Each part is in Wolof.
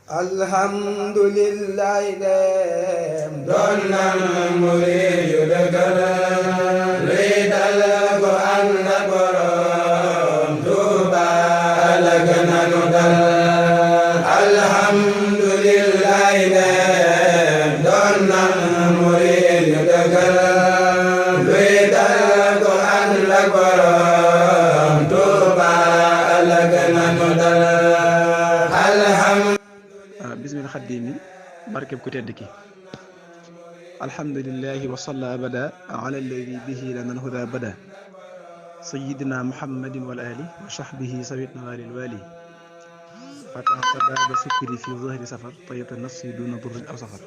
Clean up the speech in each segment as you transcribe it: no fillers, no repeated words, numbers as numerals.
alhamdulillah dem doon nan murid yu dëggal luy dal ko ànd ak borom Tuuba la gën a nu dal alhamdulillah dem doon nan murid yu dëggal luy dal ko ànd ak borom Tuuba la gën a nu dal bismil xaddiimi barkeb ku tedd ki alhamdulillahi wa salla abada ala alladi bihi lana alhuda bada sayidina muhammadin wal ali wa sahbihi sawit nawalil wali fatahta baaba sukri fi zahri safar tayibta nafsi duna durrin aw safar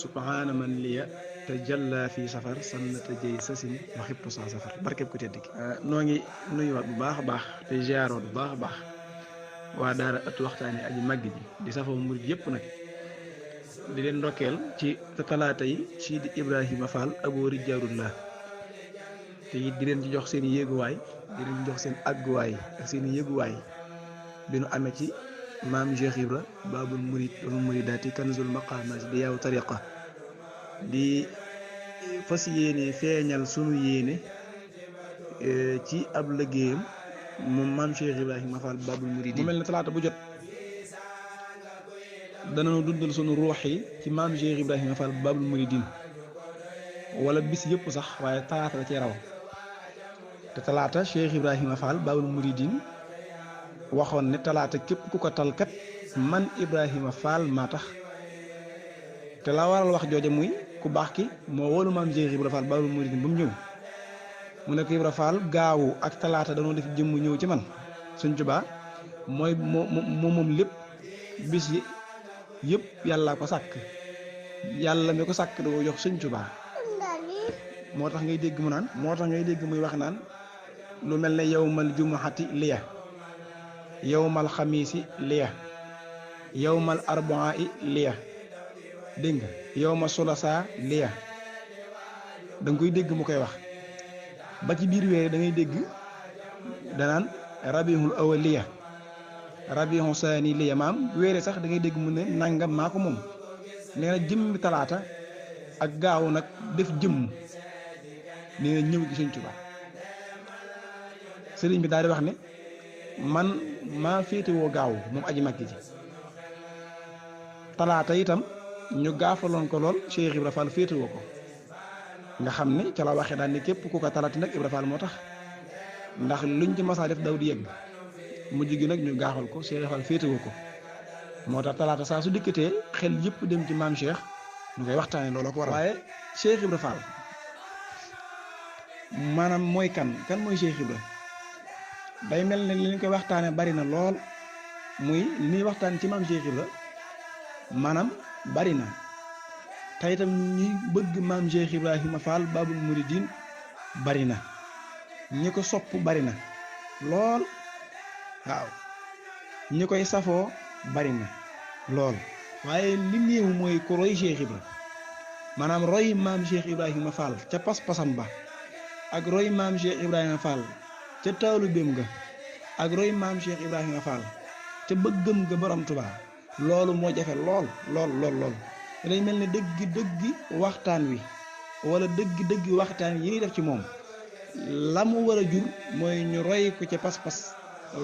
subhana man liya tajalla fi safar sannata jay sasin wa xibtu sa safar barkeb ku tedd ki noo ngi nuyuwaat bu baax a baax te ziaroot bu baax a baax waa daara ëttu waxtaane aji màgg ji di safoo murid yëpp nag di leen ndokkeel ci talaata yi Sidi Ibrahima Fall Abou Rijaalullah te it di leen ci jox seen yéeguwaay di leen ci jox seen àgguwaay ak seen yéeguwaay bi nu amee ci maam Cheikh Ibra Babul Murid wal Muridaati Kanzul Maqaamaat di yaaw tariqa di fas yéene feeñal sunu yéene ci ab liggéeyam moom maam Cheikh Ibrahima Fall Babul Murid mu mel ne talaata bu jot danañu dundal sunu ruux yi ci maam Cheikh Ibrahima Fall Babul Muridin wala bis yëpp sax waaye talaata la cee raw te talaata Cheikh Ibrahima Fall Babul Muridin waxoon ne talaata képp ku ko talkat man Ibrahima Fall maa tax te la waral wax jooje muy ku baax ki moo woolu maam Cheikh Ibrahima Fall Babul Muridin ba mu ñëw mu nekk Ibra Fall gaawu ak talaata dañoo def jëmm ñëw ci man Sëñ Tuubaa mooy moom lépp bis yi yëpp yàlla ko sàkk yàlla mi ko sàkk doo jox Sëñ Tuubaa moo tax ngay dégg mu naan moo tax ngay dégg muy wax naan lu mel ne yawmal jumuhati liya yawmal xamiisi liya yawmal arbaa i liya dégg nga yawma sulasaa liya da nga koy dégg mu koy wax ba ci biir weer da ngay dégg danaan rabihul awal liya rabihu saani liya maam weere sax da ngay dégg mu ne nangam maa ko moom nee na jëmmi talaata ak gaaw nag def jëmm nee na ñëw gi Sëñ Tuubaa sëriñ bi daal di wax ne man maa féetewoo gaaw moom aji mag ji talaata itam ñu gaafaloon ko lool Cheikh Ibra Fall féetewoo ko nga xam ne ca la waxee daal ne képp ku ko talati nag Ibra Fall moo tax ndax luñ ci masaa def daw di yegg mujj gi nag ñu gaaxal ko Cheikh Ibra Fall féetewoo ko moo tax talaata saa su dikkatee xel yëpp dem ci maam Cheikh ñu koy waxtaanee loolu ko waral waaye Cheikh Ibra Fall maanaam mooy kan mooy Cheikh Ibra day mel ne li ñu koy waxtaanee bari na lool muy li ñuy waxtaan ci maam Cheikh Ibra maanaam bari na te itam ñi bëgg maam Cheikh Ibrahima Fall Babul Muridin bari na ñi ko sopp bari na lool waaw ñi koy safoo bari na lool waaye li néew mooy ku roy Cheikh Ibra maanaam roy maam Cheikh Ibrahima Fall ca pas-pasam ba ak roy maam Cheikh Ibrahima Fall ca taalubeem ga ak roy maam Cheikh Ibrahima Fall ca bëggam ga borom Tuubaa loolu moo jafe lool day mel ne dëggi waxtaan wi wala dëggi waxtaan yi ñuy def ci moom la mu war a jur mooy ñu roy ko ci pas-pas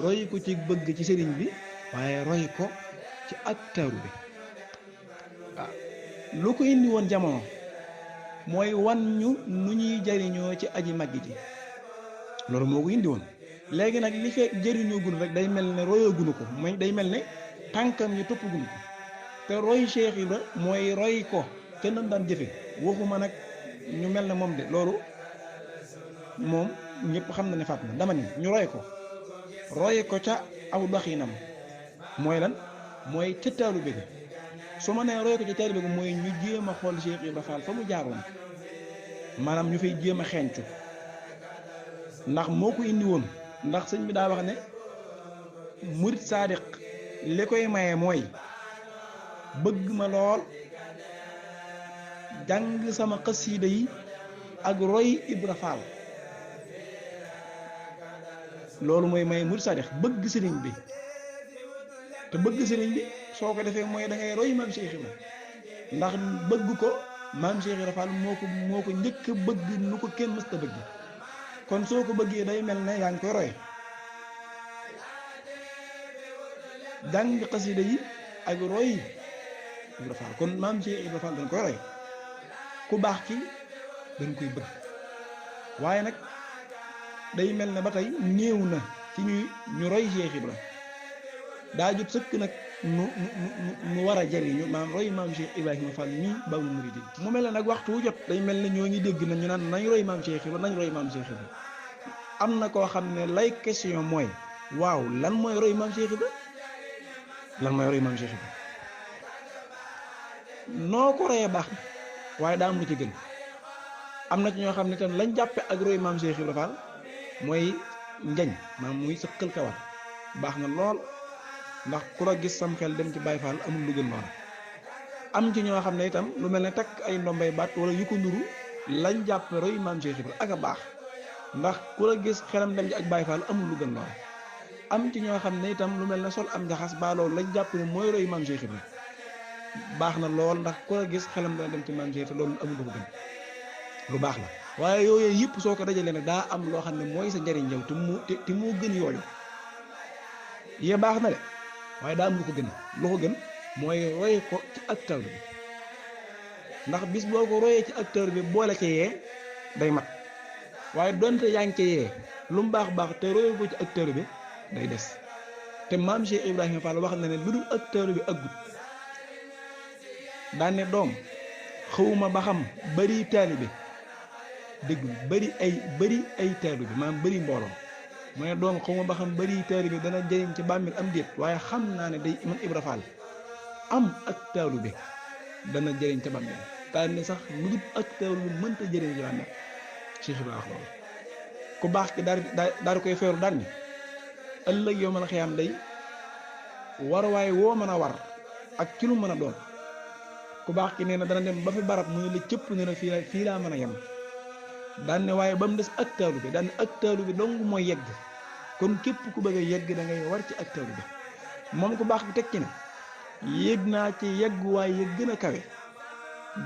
roy ko ci bëgg ci sëriñ bi waaye roy ko ci ak taaru bi waaw lu ko indi woon jamono mooy wan ñu nu ñuy jariñoo ci aji màgg ji loolu moo ko indi woon léegi nag li fekk jëriñoo gun rek day mel ne royoo gunu ko mooy day mel ne tànkam ñu topp gunu ko te roy Cheikh Ibra mooy roy ko te nam daan jëfe waxuma nag ñu mel ne moom de loolu moom ñëpp xam na ne faat na dama ni ñu roy ko ca aw doxinam mooy lan mooy ca taalu bi su ma nee roy ko ca taalu bi mooy ñu jéem a xool Cheikh Ibra Fall fa mu jaaroon maanaam ñu fay jéem a xeeñcu ndax moo ko indi woon ndax sëñ bi daa wax ne murit saadiq li koy maye mooy bëgg ma lool jàng sama xasiida yi ak roy Ibra Fall loolu mooy may murid saadix bëgg sëriñ bi te bëgg sëriñ bi soo ko defee mooy da ngay roy maam Cheikh Ibra ndax bëgg ko maam Cheikh Ibra Fall moo ko njëkk a bëgg nu ko kenn mësta bëgg kon soo ko bëggee day mel ne yaa ngi koy roy jàng xasida yi ak roy Ibra Fall kon maam Cheikh Ibra Fall dañ koy roy ku baax ki dañ koy bëgg waaye nag day mel ne ba tey néew na ci ñu roy Cheikh Ibra daa jot sëkk nag nu war a jariñu maam roy maam Cheikh Ibrahima Fall nii Baabul Muridiin mu mel ne nag waxtu wu jot day mel ne ñoo ngi dégg na ñu naan nañ roy maam Cheikh Ibra nañ roy maam Cheikh Ibra am na koo xam ne lay question mooy waaw lan mooy roy maam Cheikh Ibra lan mooy roy maam Cheikh Ibra noo ko royee baax na waaye daa am lu ci gën am na ci ñoo xam ne tam lañ jàppe ak roy maam Cheikh Ibra Fall mooy njañ maam muy sëqal kawar baax na lool ndax ku la gis sam xel dem ci Baay Faal amul lu gën noonu am ci ñoo xam ne itam lu mel ne takk ay ndombay baat wala yu ko nuru lañ jàppe roy maam Cheikh Ibra ak a baax ndax ku la gis xelam dem ci ak Baay Faal amul lu gën noonu am ci ñoo xam ne itam lu mel ne sol am jaxas ba loolu lañ jàpp ne mooy roy maam Cheikh Ibra baax na lool ndax ku la gis xelam dana dem ci maam Cheikh te loolu amul lu ko gën lu baax la waaye yooyu yëpp soo ko dajalee nag daa am loo xam ne mooy sa njariñ yow te moo gën yooyu yee baax na de waaye daa am lu ko gën mooy roy ko ci acteur bi ndax bis boo ko royee ci acteur bi boole ca yee day mat waaye donte yaa ngi ca yee lu mu baax te royee ko ci acteur bi day des te maam Cheikh Ibrahima Fall wax na ne lu dul acteur bi aggut daan ne doom xawuma ba xam bari taalibe dëgg bari ay taalibe maanaam bari mbooloo mu ne doom xawma ba xam bari taalibe dana jëriñ ci bàmmeel am déet waaye xam naa ne day man Ibra Fall am ak taalibe dana jëriñ ca bàmmeel daan ne sax lu dul ak taalibe mënta jëriñ ci bàmmeel Cheikh Ibra wax loolu ku baax ki daal koy feeru daan ni ëllëg yow mën a xiyaam day war waaye woo mën a war ak ci lu mën a doon ku baax ki nee na dana dem ba fi barab mu ne la cëpp ne na fii laa mën a yem daan ne waaye ba mu des ak taalibe bi daan ne ak taalibe bi dong mooy yegg kon képp ku bëgg a yegg da ngay war ci ak taalibe bi moom ku baax bi teg ci ne yéeg naa ci yegg waaye yëg gën a kawe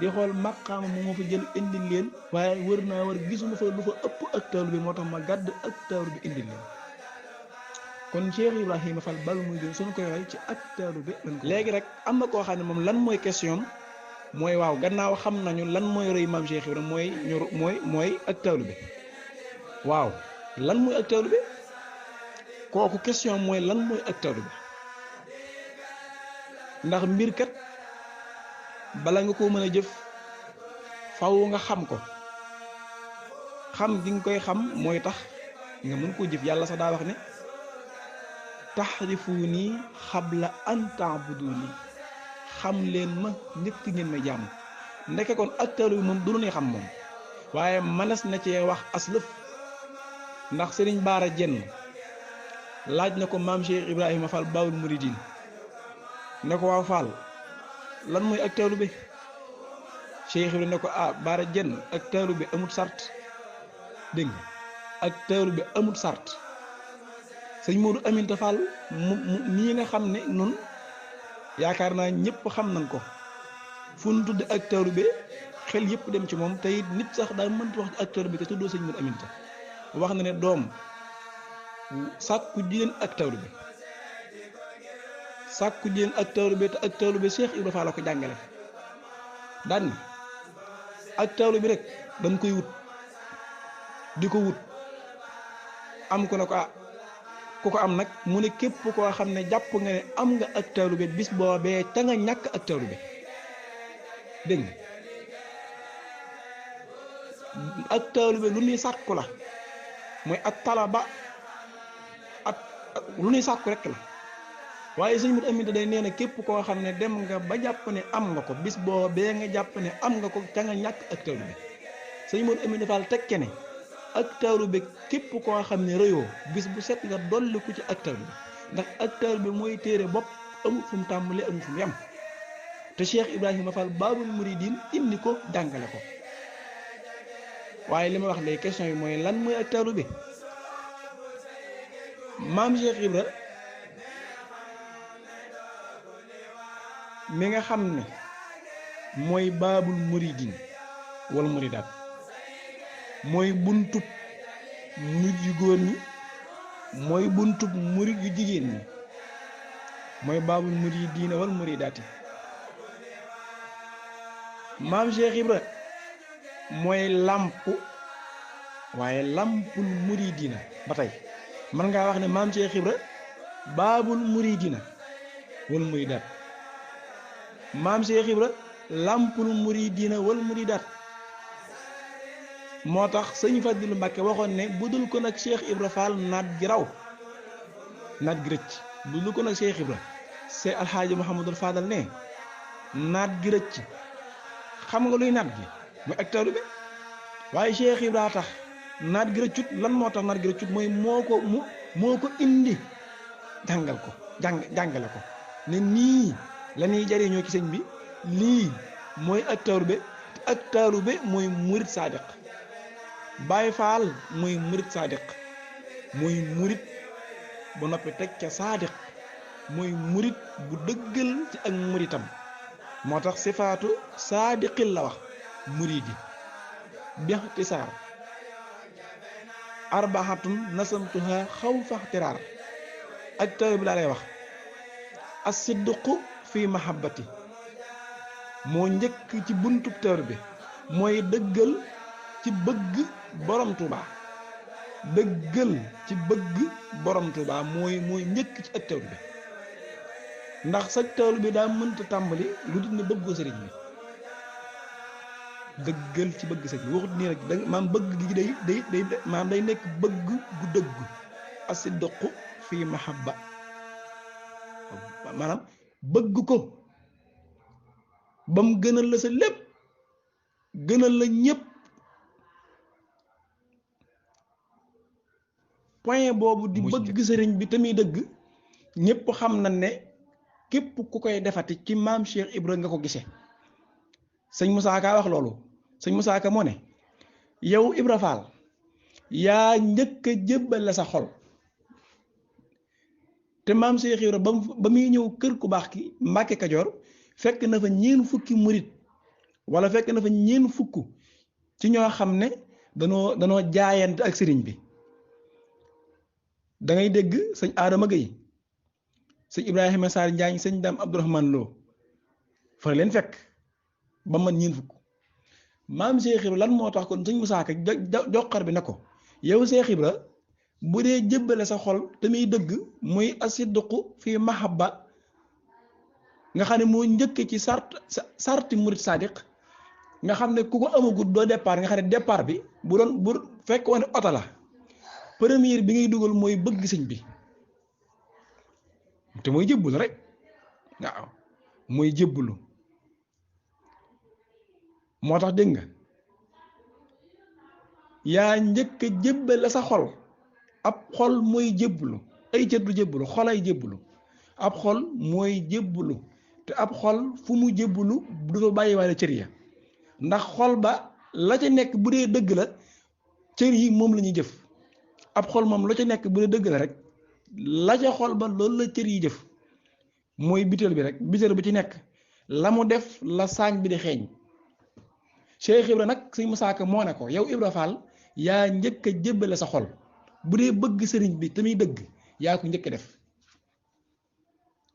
di xool maqaama mu ma fa jël indil leen waaye wër naa war gisuma fa lu fa ëpp ak taalibe bi moo tax ma gàdd ak taalibe bi indil leen kon Cheikh Ibrahima Fall Baabul Muridiin suñu koy roy ci ak taalibe bi lañ ko léegi rek am na koo xam ne moom lan mooy question mooy waaw gannaaw xam nañu lan mooy roy maam Cheikh Ibra mooy ak taalibe bi waaw lan mooy ak taalibe bi kooku question mooy lan mooy ak taalibe bi ndax mbir kat bala nga ko mën a jëf faw nga xam ko xam gi nga koy xam mooy tax nga mën koo jëf yàlla sax daa wax ne taxrifuuni xabla an taabuduuni xam leen ma njëkk ngeen ma jàmm ndeke kon ak taalibe bi moom du lu ne xam moom waaye mënees na cee wax aslëf ndax sëriñ Baara Jenn laaj na ko maam Cheikh Ibrahima Fall Baabul Muridiin ne ko waaw Fall lan mooy ak taalibe bi Cheikh Ibrahima ne ko Baara Jenn ak taalibe bi amut sart dégg nga ak taalibe bi amut sart sëñ Modou Aminta Fall mu nii nga xam ne nun yaakaar naa ñëpp xam nañ ko fu nu tudd ak taalibe bi xel yëpp dem ci moom te it nit sax daal mënta wax ci ak taalibe bi te tuddoo sëñ Modou Aminta wax na ne doom sàkku jigéen ak taalibe bi sàkku jigéen ak taalibe bi te ak taalibe bi Cheikh Ibrahima Fall la ko jàngale daan ni ak taalibe bi rek dañ koy wut di ko wut am ko ne ko ku ko am nag mu ne képp koo xam ne jàpp nga ne am nga ak taalibe bis boobee te nga ñàkk ak taalibe dégg nga ak taalibe lu ñuy sàkku la mooy ak talaba ak lu ñuy sàkku rek la waaye sëñ Modou Aminta day nee na képp koo xam ne dem nga ba jàpp ne am nga ko bis boobee nga jàpp ne am nga ko te nga ñàkk ak taalibe sëñ Modou Aminta Fall tekke ne ak taalibe képp koo xam ne rëyoo bis bu set nga dolli ko ci ak taalibe ndax ak taalibe mooy téere bopp amul fu mu tàmbalee amul fu mu yem te Cheikh Ibrahima Fall Baabul Muridiin indi ko jàngale ko waaye li ma wax léegi question yi mooy lan mooy ak taalibe maam Cheikh Ibra mi nga xam ne mooy baabul muridin wal muridaat mooy buntub murid yu góor ñi mooy buntub murid yu jigéen ñi mooy baabul muridina wal muridaati maam Cheikh Ibra mooy làmp waaye làmpul muridina ba tey mën ngaa wax ne maam Cheikh Ibra baabul muridina wal muridaat maam Cheikh Ibra làmpul muridina wal muridaat moo tax sëñ Fadilu Mbàkke waxoon ne bu dul ko nag Cheikh Ibra Fall naat gi raw naat gi rëcc bu dul ko nag Cheikh Ibra c'est alxaaji Mouhamadul Fadal ne naat gi rëcc xam nga luy naat gi mooy ak taalibe waaye Cheikh Ibra tax naat gi rëccut lan moo tax naat gi rëccut mooy moo ko indi jàngal ko jàngale ko ne nii la ñuy jariñoo ci sëñ bi lii mooy ak taalibe te ak taalibe mooy murit saadiq Baay Faal mooy murit saadiq mooy murit bu noppi teg ca saadiq mooy murit bu dëggal ci ak muritam moo tax sifaatu saadiqil la wax murit yi bixtisaar arbaxatun nasamtuha xaw faxtiraar ak taalibe bi laa lay wax as-sidqu fi mahabbati moo njëkk ci buntub taalibe bi mooy dëggal ci bëgg borom Tuuba dëggal ci bëgg borom Tuuba mooy njëkk ci ak taalibe bi ndax sa taalibe bi daa mënta tàmbali lu dul ne bëggoo sëriñ bi dëggal ci bëgg sëriñ bi waxut nii rek maam bëgg gi day maam day nekk bëgg gu dëgg as-sidqu fi mahabba maanaam bëgg ko ba mu gënal la sa lépp gënal la ñépp point boobu di bëgg sëriñ bi te muy dëgg ñépp xam na ne képp ku koy defati ci maam Cheikh Ibra nga ko gisee sëñ Moussa Ka wax loolu sëñ Moussa Ka moo ne yow Ibra Fall yaa njëkk a jébbal la sa xol te maam Cheikh Ibra ba muy ñëw kër ku baax ki Mbàkke Kajoor fekk na fa ñeen fukki murit wala fekk na fa ñeen fukk ci ñoo xam ne danoo jaayante ak sëriñ bi da ngay dégg sëñ Adama Gueye sëñ Ibrahima Sarr Njaañ sëñ Dame Abdourahmane Lo fa leen fekk ba man ñeen fukk maam Cheikh Ibra lan moo tax kon sëñ Moussa Ka joxar bi ne ko yow Cheikh Ibra bu dee jébbale sa xol te muy dëgg muy asidqu fi mahabba nga xam ne moo njëkk ci sarti murit sadiq nga xam ne ku ko amagut doo départ nga xam ne départ bi bu fekk woon oto la première bi ngay dugal mooy bëgg sëñ bi te mooy jébbulu rek waaw mooy jébbulu moo tax dégg nga yaa njëkk a jébbale sa xol ab xol mooy jébbulu ay cër du jébbulu xol ay jébbulu ab xol mooy jébbulu te ab xol fu mu jébbulu du fa bàyyi waale cër ya ndax xol ba la ca nekk bu dee dëgg la cër yi moom la ñuy jëf ab xol moom la ca nekk bu dee dëgg la rek la ca xol ba loolu la cër yi jëf mooy bitéel bi rek bitéel bu ci nekk la mu def la saañ bi di xeeñ Cheikh Ibra nag sëñ Moussa Ka moo ne ko yow Ibra Fall yaa njëkk a jébbale sa xol bu dee bëgg sëriñ bi te muy dëgg yaa ko njëkk a def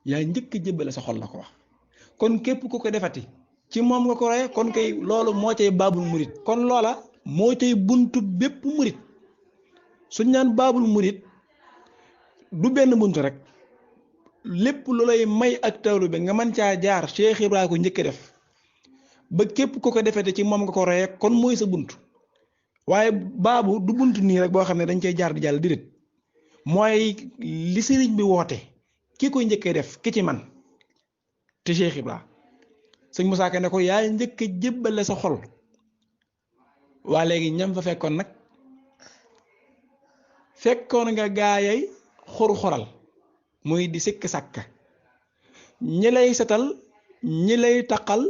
yaa njëkk a jébbale sa xol la ko wax kon képp ku ko defati ci moom nga ko roye kon kay loolu moo cay baabul murit kon loola moo cay buntu bépp murit suñ naan baabul murit du benn buntu rek lépp lu lay may ak taalibe nga mën caa jaar Cheikh Ibra ko njëkk a def ba képp ku ko defete ci moom nga ko roye kon mooy sa buntu waaye baabu du buntu nii rek boo xam ne dañ cay jaar di jàll di mooy li sëriñ bi woote ki koy njëkkee def ki ci man te Cheikh Ibra sëñ Moussa Ka ne ko yaa njëkk a jébbale sa xol waa léegi ñam fa fekkoon nag fekkoon nga gaayay xor-xoral muy di sikk sàkka ñi lay setal ñi lay taqal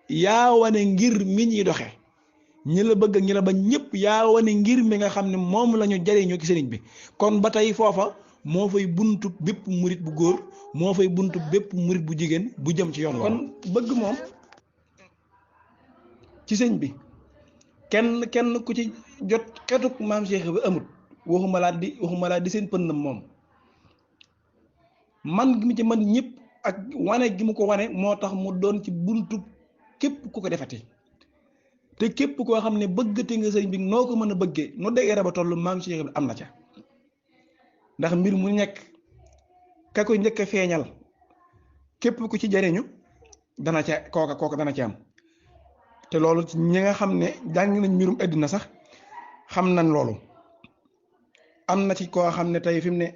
yaa wane ngir mi ñuy doxe ñi la bëgg ak ñi la bañ ñëpp yaa wane ngir mi nga xam ne moom la ñu jariñoo ci sëriñ bi kon ba tey foofa moo fay buntu bépp murit bu góor moo fay buntu bépp murit bu jigéen bu jëm ci yoon kon bëgg moom ci sëñ bi kenn ku ci jot xetuk maam Cheikh ba amut waxuma laa di seen pëndam moom man gi mu ci man ñëpp ak wane gi mu ko wane moo tax mu doon ci buntu képp ku ko defati te képp koo xam ne bëggati nga sëñ bi noo ko mën a bëggee nu degere ba toll maam Cheikh bi am na ca ndax mbir mu nekk ka koy njëkk a feeñal képp ku ci jariñu dana ca kooka dana ci am te loolu ñi nga xam ne jàng nañ mbirum àddina sax xam nañ loolu am na ci koo xam ne tey fi mu ne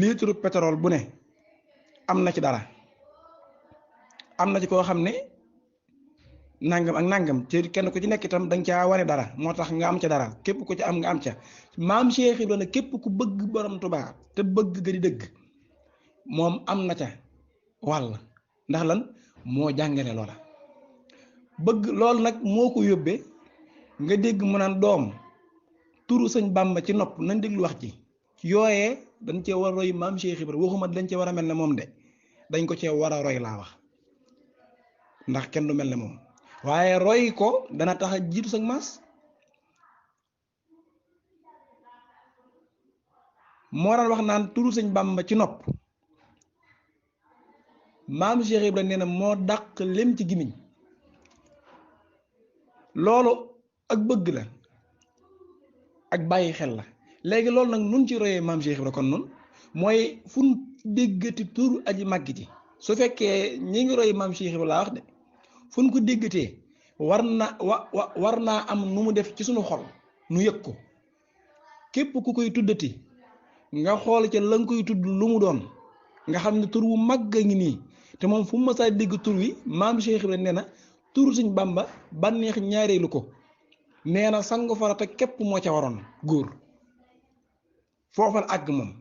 litre pétrole bu ne am na ci dara am na ci koo xam ne nangam ak nangam te kenn ku ci nekk itam danga caa wane dara moo tax nga am ca dara képp ku ci am nga am ca maam Cheikh Ibrahima képp ku bëgg borom Tuubaa te bëgg ga di dëgg moom am na ca wàll ndax lan moo jàngale loola bëgg loolu nag moo ko yóbbee nga dégg mu naan doom turu sëñ Bàmba ci nopp nañ déglu wax ci yooyee dañ cee war a roy maam Cheikh Ibrahima waxuma dañ cee war a mel ne moom de dañ ko cee war a roy laa wax ndax kenn du mel ne moom waaye roy ko dana tax a jiitu sag maas moo daan wax naan turu sëñ Bàmba ci nopp maam Cheikh Ibrahima nee na moo dàq lem ci gimiñ loolu ak bëgg la ak bàyyi xel la léegi loolu nag nun ci royee maam Cheikh Ibrahima kon nun mooy fu nu déggati turu aji màgg ji su fekkee ñi ngi roy maam Cheikh Ibrahima laa wax de fu nu ko déggatee war naa am nu mu def ci sunu xol nu yëg ko képp ku koy tuddati nga xool ca la nga koy tudd lu mu doon nga xam ne tur wu màgg a ngi nii te moom fu mu mësaa dégg tur wi maam Cheikh Ibrahima nee na turu sëñ Bàmba bànneex ñaareelu ko nee na sangu farata képp moo ca waroon góor foofal àgg moom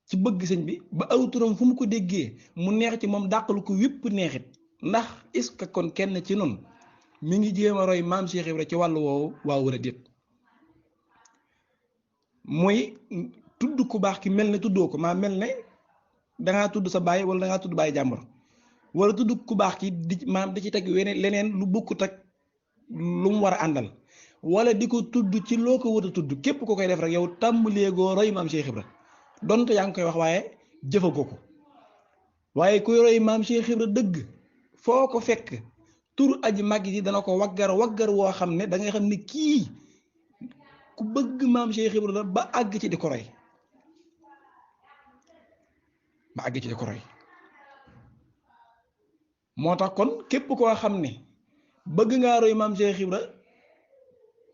ci bëgg sëñ bi ba aw turam fu mu ko déggee mu neex ci moom dàqalu ko wépp neexit ndax est-ce que kon kenn ci noonu mi ngi jéem a roy maam Cheikh Ibrahima ci wàllu woowu waa wala déet mooy tudd ku baax ki mel ne tuddoo ko maa mel ne dangaa tudd sa baay wala dangaa tudd baay jàmbur wala tudd ku baax ki di maam da ci teg leneen lu bokkut ak lu mu war a àndal wala di ko tudd ci loo ko war a tudd képp ko koy def rek yow tàmbaleegoo roy maam Cheikh Ibrahima donte yaa ngi koy wax waaye jëfagoo ko waaye kuy roy maam Cheikh Ibrahima dëgg foo ko fekk turu aji màgg ji dana ko waggar woo xam ne da ngay xam ne kii ku bëgg maam Cheikh Ibrahima ba àgg ci di ko roy moo tax kon képp koo xam ne bëgg ngaa roy maam Cheikh Ibrahima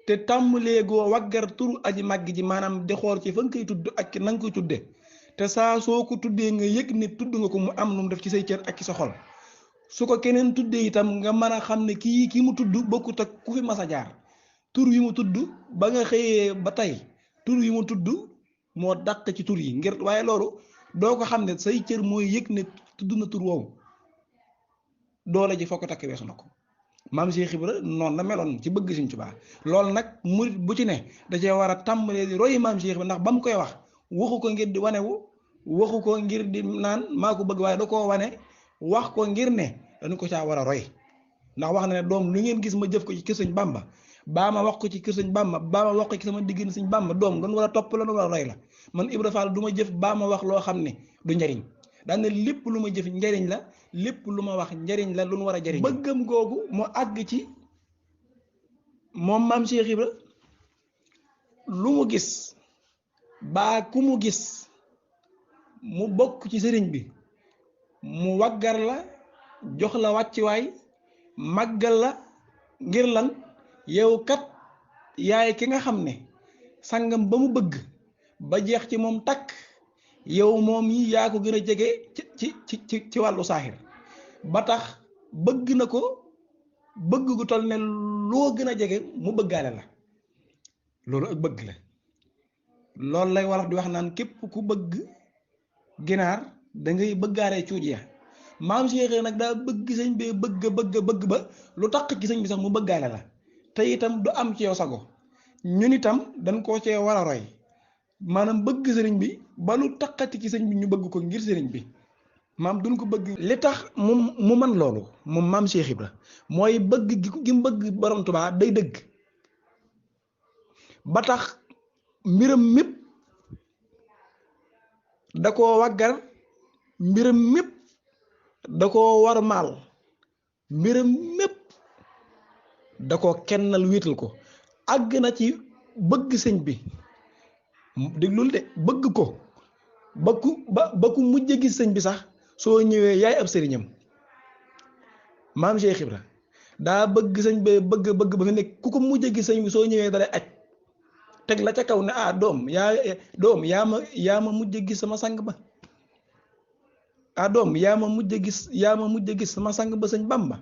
te tàmbalee goo waggar turu aji màgg ji maanaam di xool ci fa nga koy tudd ak na nga koy tudde te saa soo ko tuddee nga yëg ne tudd nga ko mu am nu mu def ci say cër ak ci sa xol su ko keneen tuddee itam nga mën a xam ne kii mu tudd bokkut ak ku fi mas a jaar tur yi mu tudd ba nga xëyee ba tey tur yi mu tudd moo dàq ci tur yi ngir waaye loolu doo ko xam ne say cër mooy yëg ne tudd na tur woowu doole ji foo ko takk weesu na ko maam Cheikh Ibrahima noonu la meloon ci bëgg Sëñ Tuubaa loolu nag murit bu ci ne da cee war a tàmbalee di roy maam Cheikh Ibrahima ndax ba mu koy wax waxu ko ngir di wanewu waxu ko ngir di naan maa ko bëgg waaye da koo wane wax ko ngir ne dañu ko caa war a roy ndax wax na ne doom lu ngeen gis ma jëf ko ci kër Sëñ Bàmba baa ma wax ko ci kër Sëñ Bàmba baa ma wax ko ci sama diggante Sëñ Bàmba doom doon war a topp la nu war a roy la man Ibra Fall du ma jëf baa ma wax loo xam ne du njariñ daan ne lépp lu ma jëf njariñ la lépp lu ma wax njariñ la lu nu war a jariñ bëggam googu mu àgg ci moom maam Cheikh Ibra lu mu gis baa ku mu gis mu bokk ci sëriñ bi mu waggar la jox la wàccuwaay màggal la ngir lan yow kat yaay ki nga xam ne sangam ba mu bëgg ba jeex ci moom takk yow moom yi yaa ko gën a jege ci wàllu saaxir ba tax bëgg na ko bëgg gu toll ne loo gën a jege mu bëggaale la loolu ak bëgg la loolu lay wolof di wax naan képp ku bëgg ginaar da ngay bëggaaree cuuj ya maam Cheikh nag daa bëgg sëñ bi bëgg ba lu tax ci sëñ bi sax mu bëggaale la te itam du am ci yow sago ñun itam dañ koo cee war a roy maanaam bëgg sëriñ bi ba lu taqati ci sëriñ bi ñu bëgg ko ngir sëriñ bi maam duñ ko bëgg. li tax mu man loolu moom maam Cheikh Ibra mooy bëgg gi mu bëgg borom Tuubaa day dëgg ba tax mbiram mépp da koo waggar, mbiram mépp da koo war maal, mbiram mépp da koo kennal wéetal ko. àgg na ci bëgg sëñ bi déglul de bëgg ko ba ku mujj gis sëñ bi sax soo ñëwee yaay ab sëriñam. maam Cheikh Ibra daa bëgg sëñ bi bëgg ba fi nekk ku ko mujj gis sëñ bi soo ñëwee dalay aj teg la ca kaw ne yaa ma mujj gis sama sang ba yaa ma mujj gis sama sang ba sëñ Bamba.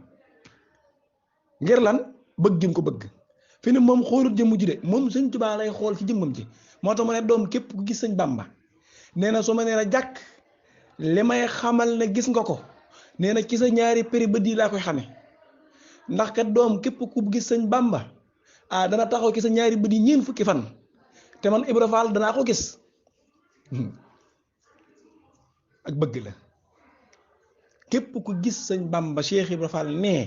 ngir lan bëgg gi mu ko bëgg fi ne moom xoolut jëmm ji de moom sëñ Tuubaa lay xool ci jëmmam ji. moo tax mu ne doom képp ku gis sëñ Bamba nee na su ma nee na jàkk li may xamal ne gis nga ko nee na ci sa ñaari péri bët yi laa koy xame ndax kat doom képp ku gis sëñ Bamba dana taxaw ci sa ñaari bët yi ñeent fukki fan te man Ibra Fall danaa ko gis. ak bëgg la képp ku gis sëñ Bamba Cheikh Ibra Fall nee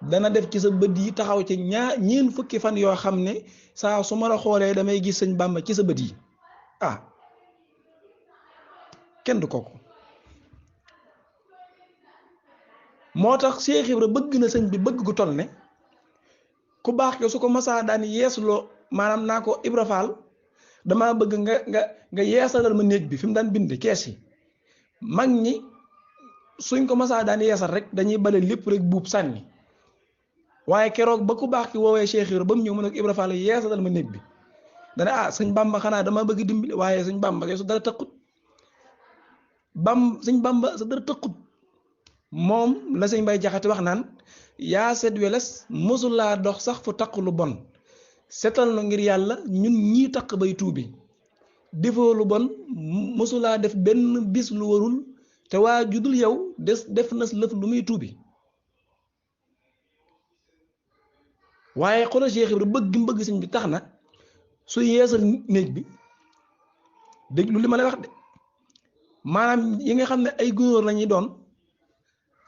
dana def ci sa bët yi taxaw ci ñeent fukki fan yoo xam ne saa su ma la xoolee damay gis sëñ Bamba ci sa bët yi kenn du kooku. moo tax Cheikh Ibra bëgg na sëñ bi bëgg gu toll ne ku baax ke su ko masaa daan yeesuloo maanaam naa ko Ibra Fall damaa bëgg nga yeesalal ma néeg bi fi mu daan bind kees yi. mag ñi suñ ko masaa daan yeesal rek dañuy bale lépp rek buub sànni waaye keroog ba ku baax ki woowee Cheikh Ibra ba mu ñëw mu ne ko Ibra Fall yeesalal ma néeg bi dana sëñ Bamba xanaa dama bëgg dimbali waaye sëñ Bamba kay su dara tëqut sëñ Bamba sa dara tëqut moom la sëñ Bay Jaxate wax naan yaa set weles mosulaa dox sax fu taq lu bon setal na ngir yàlla ñun ñii taq bay tuubi defoo lu bon mosulaa def benn bis lu warul te waa judul yow def na lëf lu muy tuubi. waaye xoolal Cheikh Ibra bëgg gi mu bëgg sëñ bi tax na su yeesal néeg bi déglu li ma lay wax de maanaam yi nga xam ne ay gunóor la ñuy doon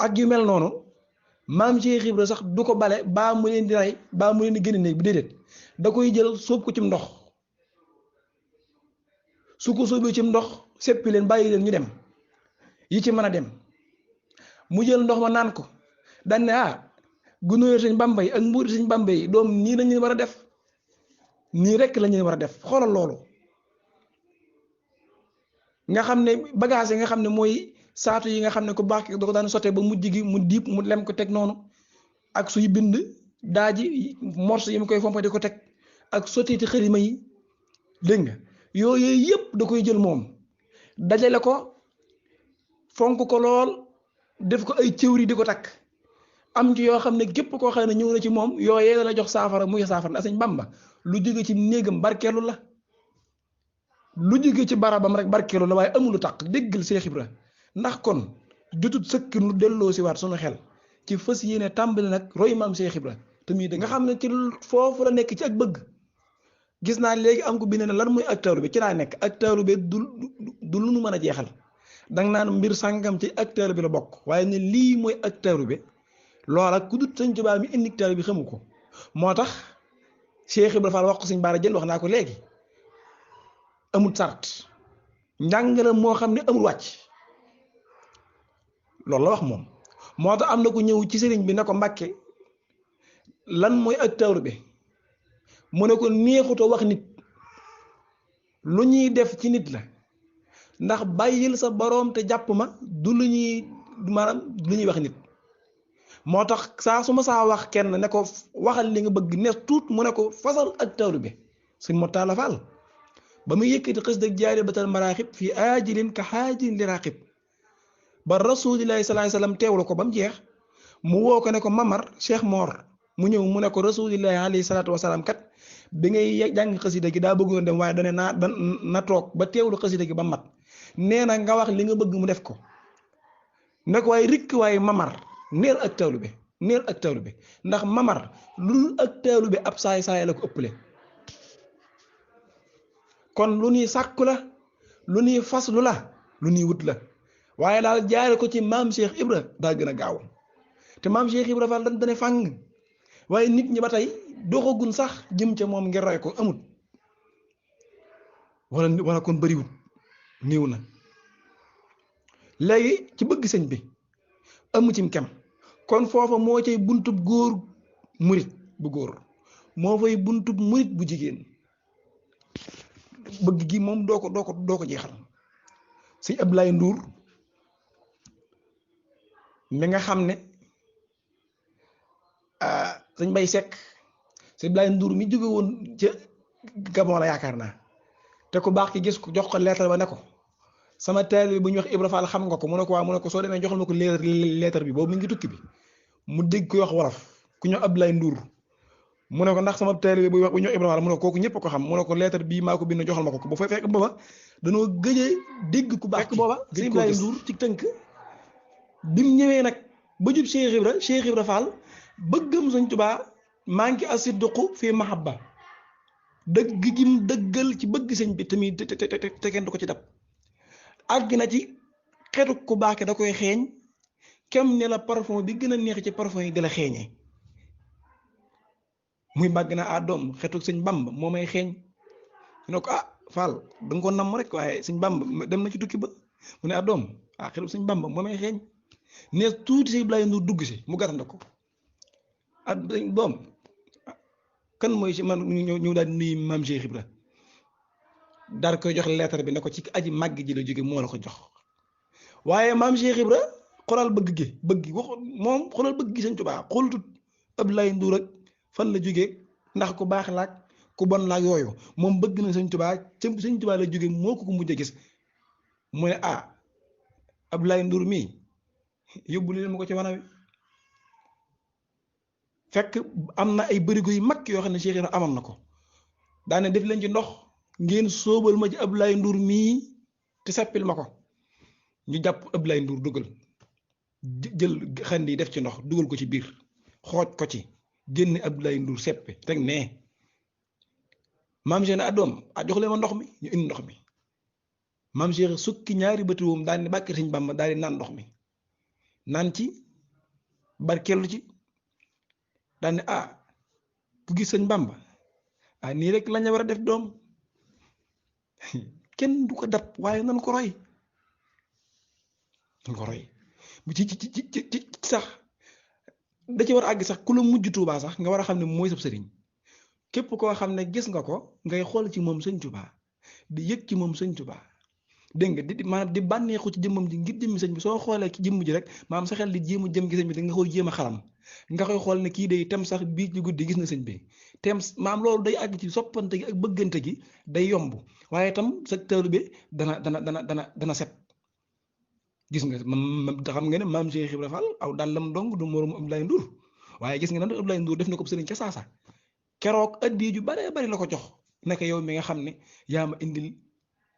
ak yu mel noonu maam Cheikh Ibra sax du ko bale baa mu leen di rey baa mu leen di génne néeg bi déedéet da koy jël sóob ko cim ndox su ko sóobee cim ndox seppi leen bàyyi leen ñu dem yi ci mën a dem mu jël ndox ma naan ko daan ne gunóor sëñ Bamba yi ak mbuur sëñ Bamba yi doom nii lañu war a def nii rekk lañu war a def. xoolal loolu nga xam ne bagage yi nga xam ne mooy saatu yi nga xam ne ku baax da ko daan sottee ba mujj gi mu diib mu lem ko teg noonu ak suy bind daaji morso yi mu koy fompa di ko teg ak sottiti xërima yi dégg nga yooyu yëpp da koy jël moom dajale ko fonk ko lool def ko ay cëwri di ko takk am ci yoo xam ne képp koo xam ne ñëw na ci moom yooyee la jox saafara muy saafara na sëñ Bamba lu jóge ci néegam barkeelu la lu jóge ci barabam rek barkeelu la waaye amulu taq déggal Cheikh Ibra ndax kon jotut sëkk nu delloo si waat sunu xel ci fas yéene tàmbali nag roy maam Cheikh Ibra te muy dëgg nga xam ne ci foofu la nekk ci ak bëgg. gis naa léegi am ko bind ne lan mooy ak taalibe ci laa nekk ak taalibe du lu nu mën a jeexal danga naan mbir sàngam ci ak taalibe la bokk waaye ne lii mooy ak taalibe loola ku dut sëñ Tuubaa mi indi taalibe bi xamu ko. moo tax Cheikh Ibra Fall wax ko sëñ Baara Jël wax naa ko léegi amul sart njàngale moo xam ne amul wàcc loolu la wax moom. moo tax am na ku ñëw ci sëriñ bi ne ko Mbàkke lan mooy ak taalibe mu ne ko neexutoo wax nit lu ñuy def ci nit la ndax bàyyil sa boroom te jàpp ma du lu ñuy maanaam lu ñuy wax nit. moo tax saa su ma saa wax kenn ne ko waxal li nga bëgg ne tuut mu ne ko fasal ak taalibe sëñ Mortalla Fall ba muy yëkkati xës dëgg jaari batal maraaxib fii aajilin ka xaajilin li raqib ba rasulillahi sallallahu alayhi wasallam teewlu ko ba mu jeex mu woo ko ne ko Mamar Cheikh Mor mu ñëw mu ne ko rasulillahi alayhi salaatu wasalaam kat bi ngay jàng xasida gi daa bëggoon dem waaye dane na toog ba teewlu xasida gi ba mat nee na nga wax li nga bëgg mu def ko ne ko waaye rikk waaye Mamar neel ak taalibe ndax Mamar lu ak taalibe ab saay la ko ëppale kon lu ñuy sàkku la lu ñuy faslu la lu ñuy wut la waaye daal jaare ko ci maam Cheikh Ibra daa gën a gaaw te maam Cheikh Ibra Fall dane fàng waaye nit ñi ba tey doxagun sax jëm ca moom ngir roy ko amut wala kon bariwut néew na léegi ci bëgg sëñ bi amu cim kem kon foofa moo cay buntub góor murit bu góor moo fay buntub murit bu jigéen bëgg gi moom doo ko jeexal sëñ Abdoulaye Ndour mi nga xam ne sëñ Bay Sekk sëñ Abdoulaye Ndour mi jóge woon ca Gabon la yaakaar naa te ku baax ki gis ko jox ko lettre ba ne ko sama taalibe bi bu ñuy wax Ibra Fall xam nga ko mu ne ko waa mu ne ko soo demee joxal ma ko lettre bi boobu mi ngi tukki bi mu dégg koy wax wolof ku ñëw Abdoulaye Ndour mu ne ko ndax sama taalibe bu ñuy wax Ibra Fall mu ne ko kooku ñëpp ko xam mu ne ko lettre bii maa ko bind joxal ma ko bu fekk booba danoo gëjee dégg ku baax booba sëñ Abdoulaye Ndour ci tënk bi mu ñëwee nag ba jub Cheikh Ibra Fall bëggam sëñ Tuubaa maa ngi asidduqu fi mahabba dëgg gi mu dëggal ci bëgg sëñ bi tamit te kenn du ko ci dab àgg na ci xetu ku baax da koy xeeñ kem ne la parfum bi gën a neex ci parfum yi di la xeeñee muy bàgg na doom xetu sëñ Bamba moo may xeeñ mu ne ko Fall da nga ko namm rek waaye sëñ Bamba dem na ci tukki ba mu ne doom xetu sëñ Bamba moo may xeeñ ne tuuti si Abdoulaye Ndour dugg si mu gàttand ko doom kan mooy si man ñu daal di nuyu maam Cheikh Ibra daal koy jox lettre bi ne ko ci aji màgg ji la jóge moo la ko jox waaye maam Cheikh Ibra xoolal bëgg gi wax moom xoolal bëgg gi sëñ Tuubaa xoolutut Abdoulaye Ndour ak fan la jóge ndax ku baax laag ku bon laag yooyu moom bëgg na sëñ Tuubaa ca sëñ Tuubaa la jóge moo ko mujj a gis mu ne Abdoulaye Ndour mii yóbbu leen ma ko ci wana wi fekk am na ay bërigo yu mag yoo xam ne Cheikh Ibra amoon na ko daane def leen ci ndox ngeen sóobal ma ci Abdoulaye Ndour mii te seppil ma ko ñu jàpp Abdoulaye Ndour dugal jël xandi def ci ndox dugal ko ci biir xooj ko ci génne Abdoulaye Ndour seppi teg nee maam Cheikh ne doom jox leen ma ndox mi ñu indi ndox mi maam Cheikh sukki ñaari bëti woom daal di bàkki sëñ Bamba daal di naan ndox mi naan ci barkeelu ci daal ne bu gis sëñ Bamba nii rek lañ war a def doom kenn du ko dab waaye nan ko roy bu ci sax da ci war a àgg sax ku la mujj Tuubaa sax nga war a xam ne mooy sab sëriñ képp koo xam ne gis nga ko ngay xool ci moom sëñ Tuubaa di yëg ci moom sëñ Tuubaa dégg nga di maanaam di bànneexu ci jëmmam ji ngir jëmmi sëñ bi soo xoolee ci jëmm ji rek maanaam sa xel di jéem a jëm gi sëñ bi da nga koy jéem a xalam nga koy xool ne kii day tem sax bii ci guddi gis na sëñ bi tem maam loolu day àgg ci soppante gi ak bëggante gi day yomb waaye itam sa taalibe bi dana set gis nga xam nga ne maam Cheikh Ibra Fall aw dàllam dong du moroom Abdoulaye Ndour waaye gis nga ne Abdoulaye Ndour def na ko sëriñ ca saasa keroog addi ju bare bari la ko jox naka yow mi nga xam ne yaa ma indil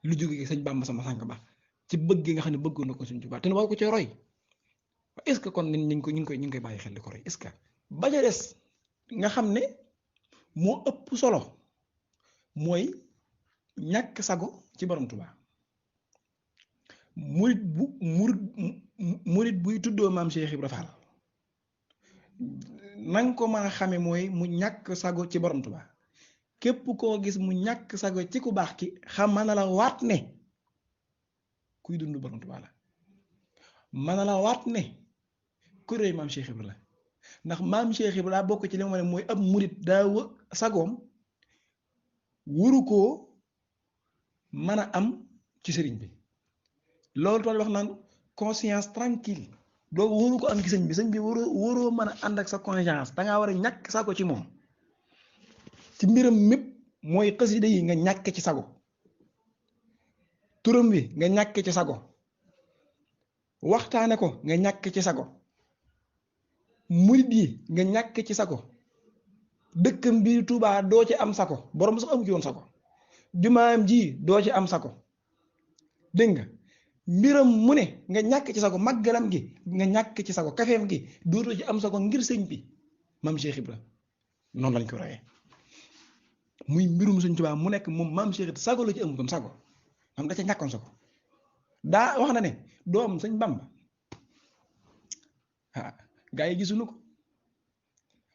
lu jóge sëñ Bamba sama sànq ba ci bëgg nga xam ne bëggoon na ko sëñ Tuubaa te ne war ko ci roy est-ce que kon ñu ngi koy bàyyi xel di ko roy est-ce que bañ a des nga xam ne moo ëpp solo mooy ñàkk sago ci borom Tuubaa murit buy tuddoo maam Cheikh Ibra Fall nanga ko mën a xame mooy mu ñàkk sago ci borom Tuubaa képp koo gis mu ñàkk sago ci ku baax ki xam mën na la waat ne kuy dund borom Tuubaa la mën na la waat ne ku réy maam Cheikh Ibra la ndax maam Cheikh Ibra daa bokk ci li ma ne mooy ab murit daa sagoom wuru koo mën a am ci sëriñ bi loolu tool wax naan conscience tranquille doo wóoru ko am ci sëñ bi waroo mën a ànd ak sa conscience dangaa war a ñàkk sago ci moom ci mbiram mépp mooy xasida yi nga ñàkk ci sago turam wi nga ñàkk ci sago waxtaane ko nga ñàkk ci sago murid yi nga ñàkk ci sago dëkkam bi Tuubaa doo ci am sago borom sax amu ci woon sago jumaam ji doo ci am sago dégg nga mbiram mu ne nga ñàkk ci sago màggalam gi nga ñàkk ci sago kafeem gi dootoo ci am sago ngir sëñ bi maam Cheikh Ibra noonu lañ ko royee muy mbirum Sëñ Tuubaa mu nekk moom maam Cheikh sago la ci amutoon sago am da ca ñàkkoon sago daa wax na ne doom Sëñ Bamba ah gaa yi gisuñu ko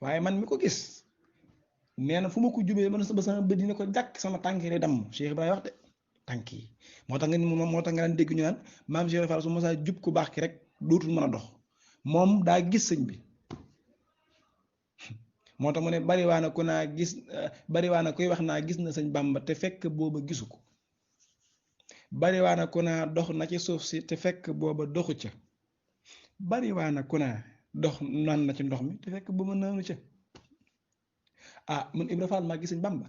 waaye man mi ko gis nee na fu ma ko jubee man ba sama bët dina ko jàkk sama tànk yi day damm Cheikh Ibrahima wax de tànk yi moo tax nga daan dégg ñu naan maam Cheikh Fall su ma saa jub ku baax ki rek dootul mën a dox moom daa gis sëñ bi moo tax mu ne bariwaana ku naa gis bariwaana kuy wax naa gis na sëñ Bamba te fekk booba gisu ko bariwaana ku naa dox na ci suuf si te fekk booba doxu ca bariwaana ku naa dox naan na ci ndox mi te fekk booba naanu ca ah man Ibra Fall maa gis sëñ Bamba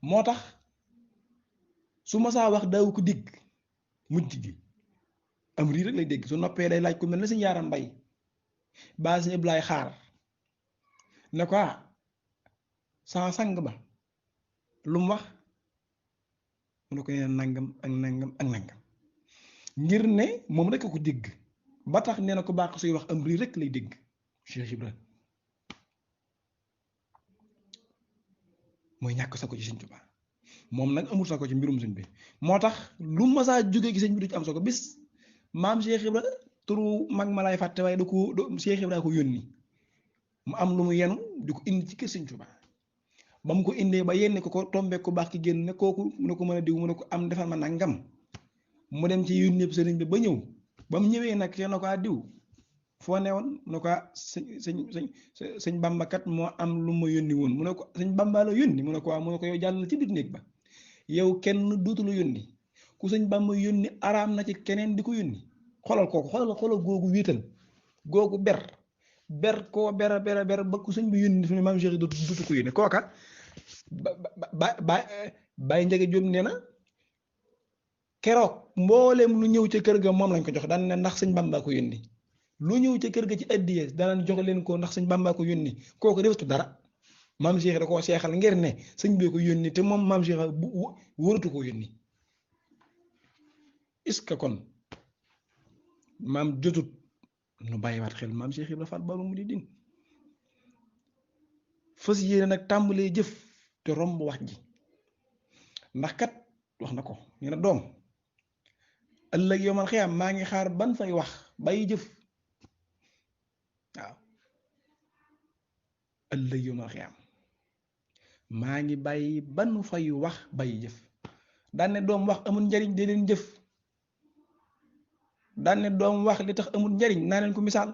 moo tax su ma saa wax daaw ko digg mujj gi am rii rek lay dégg su noppee day laaj ku mel ne sëñ Yaaram Mbay baa sëñ Ablaay Xaar ne ko sama sang ba lu mu wax mu ne ko nee nangam ak nangam ak nangam ngir ne moom rek ko dégg ba tax nee na ko baax suy wax am rii rek lay dégg Cheikh Ibra mooy ñàkk sa ko ci Sëñ Tuubaa moom nag amul sa ko ci mbirum sëñ bi moo tax lu ma saa jógee ci sëñ bi du ci am sa ko bis maam Cheikh Ibra turu mag ma laay fàtte waaye Cheikh Ibra ko yónni mu am lu mu yenu di ko indi ci kër Sëñ Tuubaa ba mu ko indee ba yenn ko tombe ko baax ki génn ne kooku mu ne ko mën a diw mu ne ko am defal ma nangam mu dem ci yónni yëpp sëriñ bi ba ñëw ba mu ñëwee nag te na ko diw foo ne woon mu ne ko sëñ Bamba kat moo am lu ma yónni woon mu ne ko sëñ Bamba la yónni mu ne ko waaw mu ne ko yow jàll ci biir néeg ba yow kenn dootu la yónni ku sëñ Bamba yónni araam na ci keneen di ko yónni xoolal kooku xoolal googu wéetal googu ber koo bera ba ku sëñ bi yónni fi ne maam Cheikh dootu ko yónni kooka Baye Njege Jóob nee na keroog mbooleem lu ñëw ca kër ga moom lañ ko jox daan ne ndax sëñ Bamba ko yónni lu ñëw ca kër ga ci addiya daan jox leen ko ndax sëñ Bamba ko yónni kooku defatu dara maam Cheikh da koo seexal ngir ne sëñ bi ko yónni te moom maam Cheikh bu wëratu ko yónni est-ce que kon maam jotut nu bàyyiwaat xel maam Cheikh Ibra Fall Baabul Muridiin fas yéene nag tàmbalee jëf te romb wax ji ndax kat wax na ko ñu ne doom ëllëg yowmal xiyaam maa ngi xaar ban fay wax bàyyi jëf waaw ëllëg yowmal xiyaam maa ngi bàyyi ban fay wax bàyyi jëf daan ne doom wax amul njariñ de leen jëf daan ne doom wax li tax amul njariñ naa leen ko misaal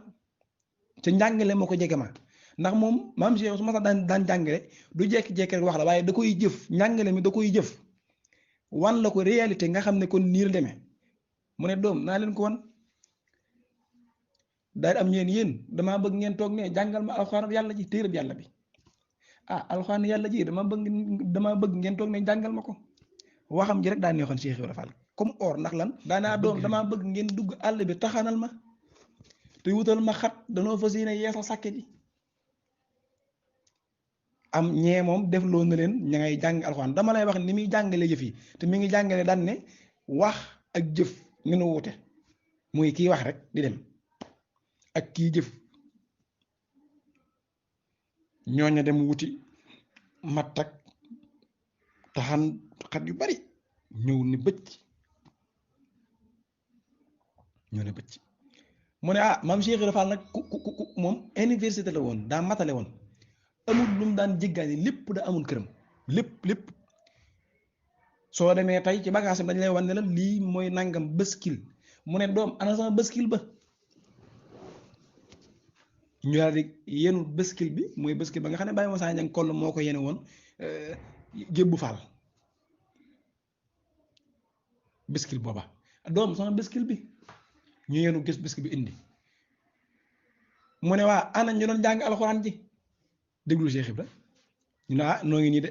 ca njàngale moo ko jege ma ndax moom maam Cheikh su ma sax daan jàngale du jekki-jekki rek wax la waaye da koy jëf njàngale mi da koy jëf wan la ko réalité nga xam ne kon nii la demee mu ne doom naa leen ko wan daal am ñeen yéen damaa bëgg ngeen toog ne jàngal ma alxuraan yàlla ji téereb yàlla bi alxuraan yàlla ji damaa bëgg ngeen toog ne jàngal ma ko waxam ji rek daa neexoon Cheikh Ibrahima Fall comme or ndax lan daanaa doom damaa bëgg ngeen dugg àll bi taxanal ma te wutal ma xat danoo fas yéene yeesal sàkke ji am ñee moom def loo na leen ña ngay jàng alxuraan dama lay wax ni muy jàngale jëf yi te mi ngi jàngale daan ne wax ak jëf ni nu wute muy kii wax rek di dem ak kii jëf ñooña dem wuti matt ak taxan xat yu bari ñëw ni bëcc ñëw ne bëcc mu ne maam Cheikh Ibra Fall nag ku moom université la woon daa matale woon amul lu mu daan jéggaani lépp da amul këram lépp soo demee tey ci bagage dañ lay wan ne la lii mooy nangam bëskil mu ne doom ana sama bëskil ba ñu daal di yenu bëskil bi mooy bëskil ba nga xam ne Baye Moussa Niang koll moo ko yene woon jébbu Fall bëskil booba doom sama bëskil bi ñu yenu gis bëskil bi indi mu ne waa ana ñu doon jàng alxuraan ji déglu Cheikh Ibra ñu ne noo ngi nii de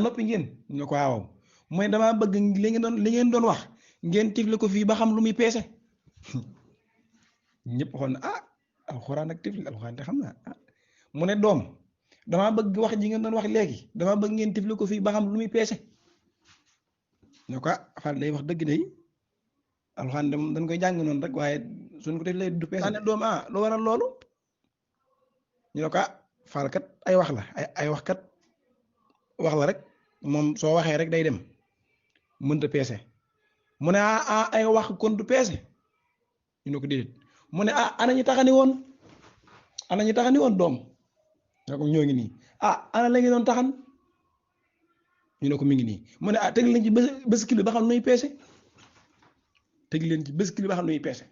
noppi ngeen ñu ne ko waaw mooy damaa bëgg li ngeen doon wax ngeen tifle ko fii ba xam lu muy peese ñëpp xool na alxuraan ak tifli alxuraan te xam naa mu ne doom damaa bëgg wax ji ngeen doon wax léegi damaa bëgg ngeen tifli ko fii ba xam lu muy peese ñu ko Fall day wax dëgg day alxuraan dañ koy jàng noonu rek waaye suñ ko tiflee du peese ne doom lu waral loolu ñu ne ko Fall kat ay wax la ay wax kat wax la rek moom soo waxee rek day dem mënta peese mu ne ay wax kon du peese ñu ne ko déedéet mu ne ana ñu taxani woon doom ne ko ñoo ngi nii ana la ngi doon taxan ñu ne ko mi ngi nii mu ne teg leen ci baskil ba xam nuy peese teg leen ci baskil ba xam nuy peese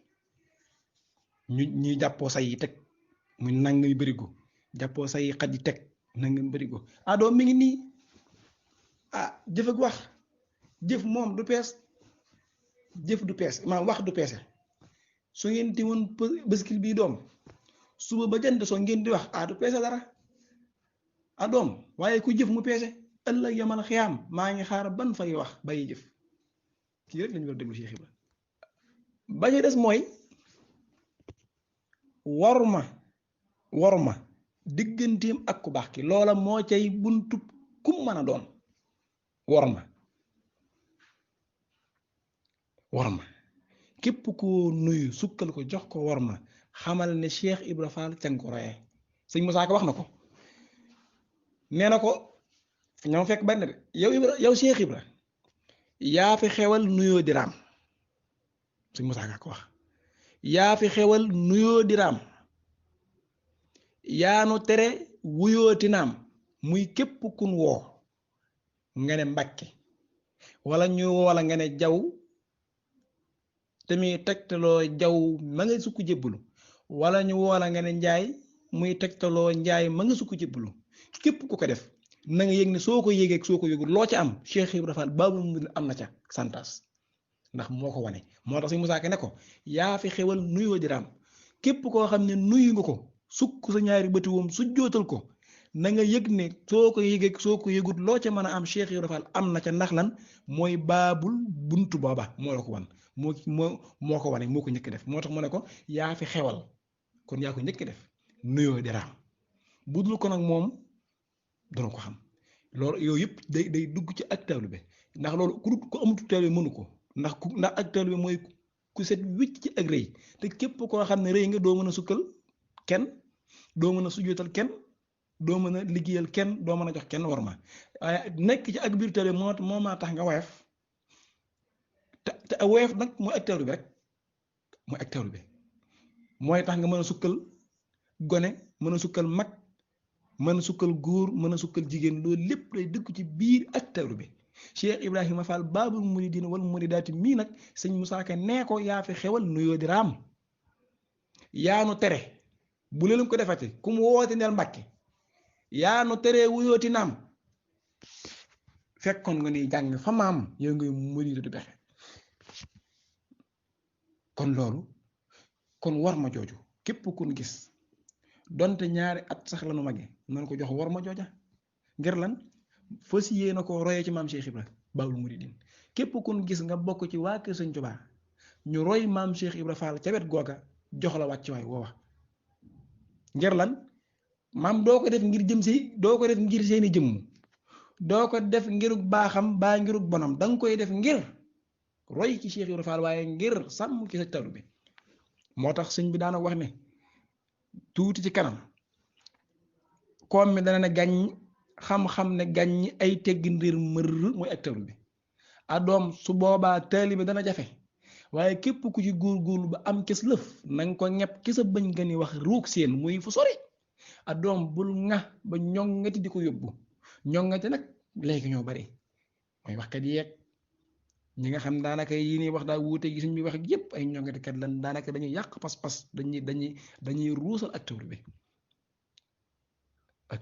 ñuy jàppoo say yi teg muy nangami bërigo jàppoo say xaj yi teg nangami bërigo doom mi ngi nii jëf ak wax jëf moom du pees jëf du pees wax du peese su ngeen di woon baskil bii doom suba ba jant soo ngeen di wax du peese dara doom waaye ku jëf mu peese ëllëg yamal xiyaam maa ngi xaar ban fay wax bàyyi jëf kii rek lañu war a déglu Cheikh Ibra bañu des mooy worma digganteem ak ku baax ki loola moo cay buntu kum mën a doon worma képp koo nuyu sukkal ko jox ko worma xamal ne Cheikh Ibra Fall ca nga ko royee sëñ Moussa Ka wax na ko nee na ko ñoo fekk benn de yow Cheikh Ibra yaa fi xewal nuyoo di raam sëñ Moussa Ka ko wax yaa fi xewal nuyoo di raam yaanu tere wuyooti naam muy képp kun woo nga ne Mbàkke wala ñu woola nga ne jaw te muy tegtaloo jaw ma nga sukk jébbalu wala ñu woola nga ne njaay muy tegtaloo njaay ma nga sukk jébbalu képp ku ko def na nga yëg ne soo ko yëgee soo ko yëgul loo ca am Cheikh Ibra Fall Baabul Muridiin am na ca santas ndax moo ko wane moo tax Sëñ Musaa Ka ne ko yaa fi xewal nuyoo di raam képp koo xam ne nuyu nga ko sukk sa ñaari bëti woom su jootal ko na nga yëg ne soo ko yëgee soo ko yëgut loo ca mën a am Cheikh Ibra Fall am na ca ndax lan mooy baabul buntu booba moo la ko wan moo ko wane moo ko njëkk def moo tax mu ne ko yaa fi xewal kon yaa ko njëkk def nuyoo di raam bu dul ko nag moom dana ko xam loolu yooyu yëpp day dugg ci ak taalibe ndax loolu ku amatu taalibe mënu ko ndax ak taalibe mooy ku set wicc ci ak rëy te képp koo xam ne rëy nga doo mën a sukkal kenn doo mën a sujjóotal kenn doo mën a liggéeyal kenn doo mën a jox kenn war ma waaye nekk ci ak biir taalibe moo maa tax nga woyof te woyof nag mooy ak taalibe rek mooy ak taalibe mooy tax nga mën a sukkal gone mën a sukkal mag mën a sukkal góor mën a sukkal jigéen loolu lépp day dëkk ci biir ak taalibe Cheikh Ibrahima Fall Baabul Muridiin wal Muridaati mii nag sëñ Musaa Ka nee ko yaa fi xewal nuyoo di raam yaanu tere bu leen ko defati ku mu woote neel Mbàkke yaanu tere wuyooti naam fekkoon nga ni jàng fa maam yow ngay muridu du bexe kon loolu kon war ma jooju képp kun gis donte ñaari at sax la nu mage noonu ko jox war ma jooja ngir lan fas yéene ko royee ci maam Cheikh Ibra Baabul Muridiin képp kun gis nga bokk ci waa kër Sëñ Tuubaa ñu roy maam Cheikh Ibra Fall ca wet googa jox la wàcc waay woowa ngir lan maam doo ko def ngir doo ko def ngir seeni jëmm doo ko def ngirug baaxam baa ngirug bonam danga koy def ngir roy ci Cheikh Ibra Fall waaye ngir sàmm ci sa talu bi moo tax sëñ bi daana wax ne tuuti ci kanam koom mi dana ne gàññ xam-xam ne gàññ ay teggi ndir mër mooy ak talu bi doom su boobaa taalibe dana jafe waaye képp ku ci góorgóorlu ba am kes lëf nanga ko ñepp ki sa bëñ nga ni wax ruug seen muy fu sori doom bul nga ba ñoŋŋati di ko yóbbu ñoŋŋati nag léegi ñoo bari mooy waxkat yeeg ñi nga xam daanaka yi ni wax daa wuute gi suñ bi wax ak yépp ay ñoŋŋatikat lan daanaka dañuy yàq pas-pas dañuy ruusal ak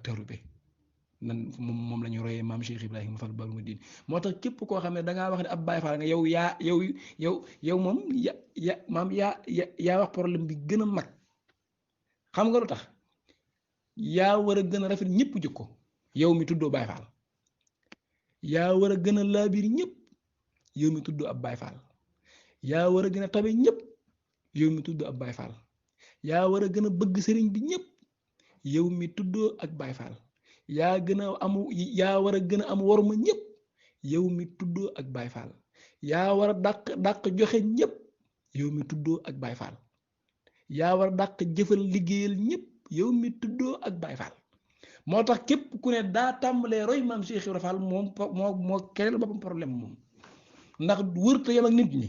taalibe nan moom la ñu royee maam Cheikh Ibrahima Fall Baabul Muridiin moo tax képp koo xam ne dangaa wax ne ab Baay Faal nga yow moom yaa wax problème bi gën a mag xam nga lu tax yaa war a gën a rafet ñëpp jikko yow mi tuddoo Baay Faal yaa war a gën a laabir ñëpp yow mi tuddoo ab Baay Faal yaa war a gën a tabe ñëpp yow mi tuddoo ab Baay Faal yaa war a gën a bëgg sëriñ bi ñëpp yow mi tuddoo ak Baay Faal yaa war a gën a am worma ñëpp yow mi tuddoo ak Baay Faal yaa war a dàq joxe ñëpp yow mi tuddoo ak Baay Faal yaa war a dàq jëfal liggéeyal ñëpp yow mi tuddoo ak Baay Faal moo tax képp ku ne daa tàmbalee roy maam Cheikh Ibra Fall moom moo kereel boppam problème moom ndax wërta yem ak nit ñi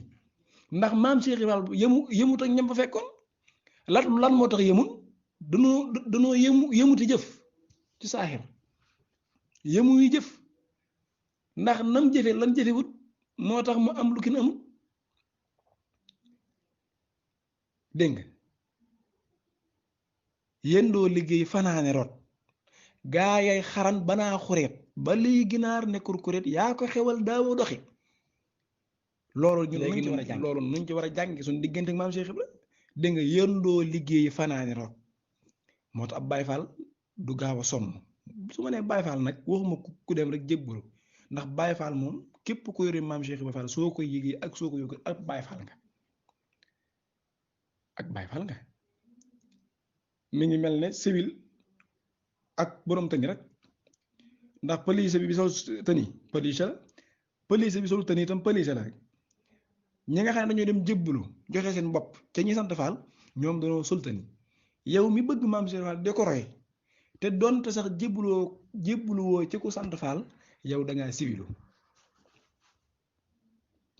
ndax maam Cheikh Ibra Fall yëmut ak ñam fa fekkoon lan moo tax yëmun danoo yëmuti jëf ci saaxir yëmuy jëf ndax nam jëfe lan jëfewut moo tax mu am lu kin amul dégg nga yendoo liggéey fanaane rot gaa yay xaran banaa xureet ba liy ginaar nekkul kuréet yaa ko xewal daawoo doxi loolu ñun nuñ ci war a jàng suñu diggante ak maam Cheikh Ibra dégg nga yendoo liggéey fanaane rot moo tax ab Baay Faal du gaaw a sonn su ma nee Baay Faal nag waxuma ku dem rek jébbalu ndax Baay Faal moom képp ko yore maam Cheikh Ibra Fall soo ko yëgee ak soo ko yëgee ak Baay Faal nga ak Baay Faal nga mi ngi mel ne civil ak borom tëni rek ndax police bi sol tëni police la police bi sol tëni itam police la rek ñi nga xam ne dañoo dem jébbalu joxe seen bopp ca ñi sant Fall ñoom dañoo sol tëni yow mi bëgg maam Cheikh Fall de ko roy te donte sax jébbaluwoo ci ku sant Fall yow da ngaa civilu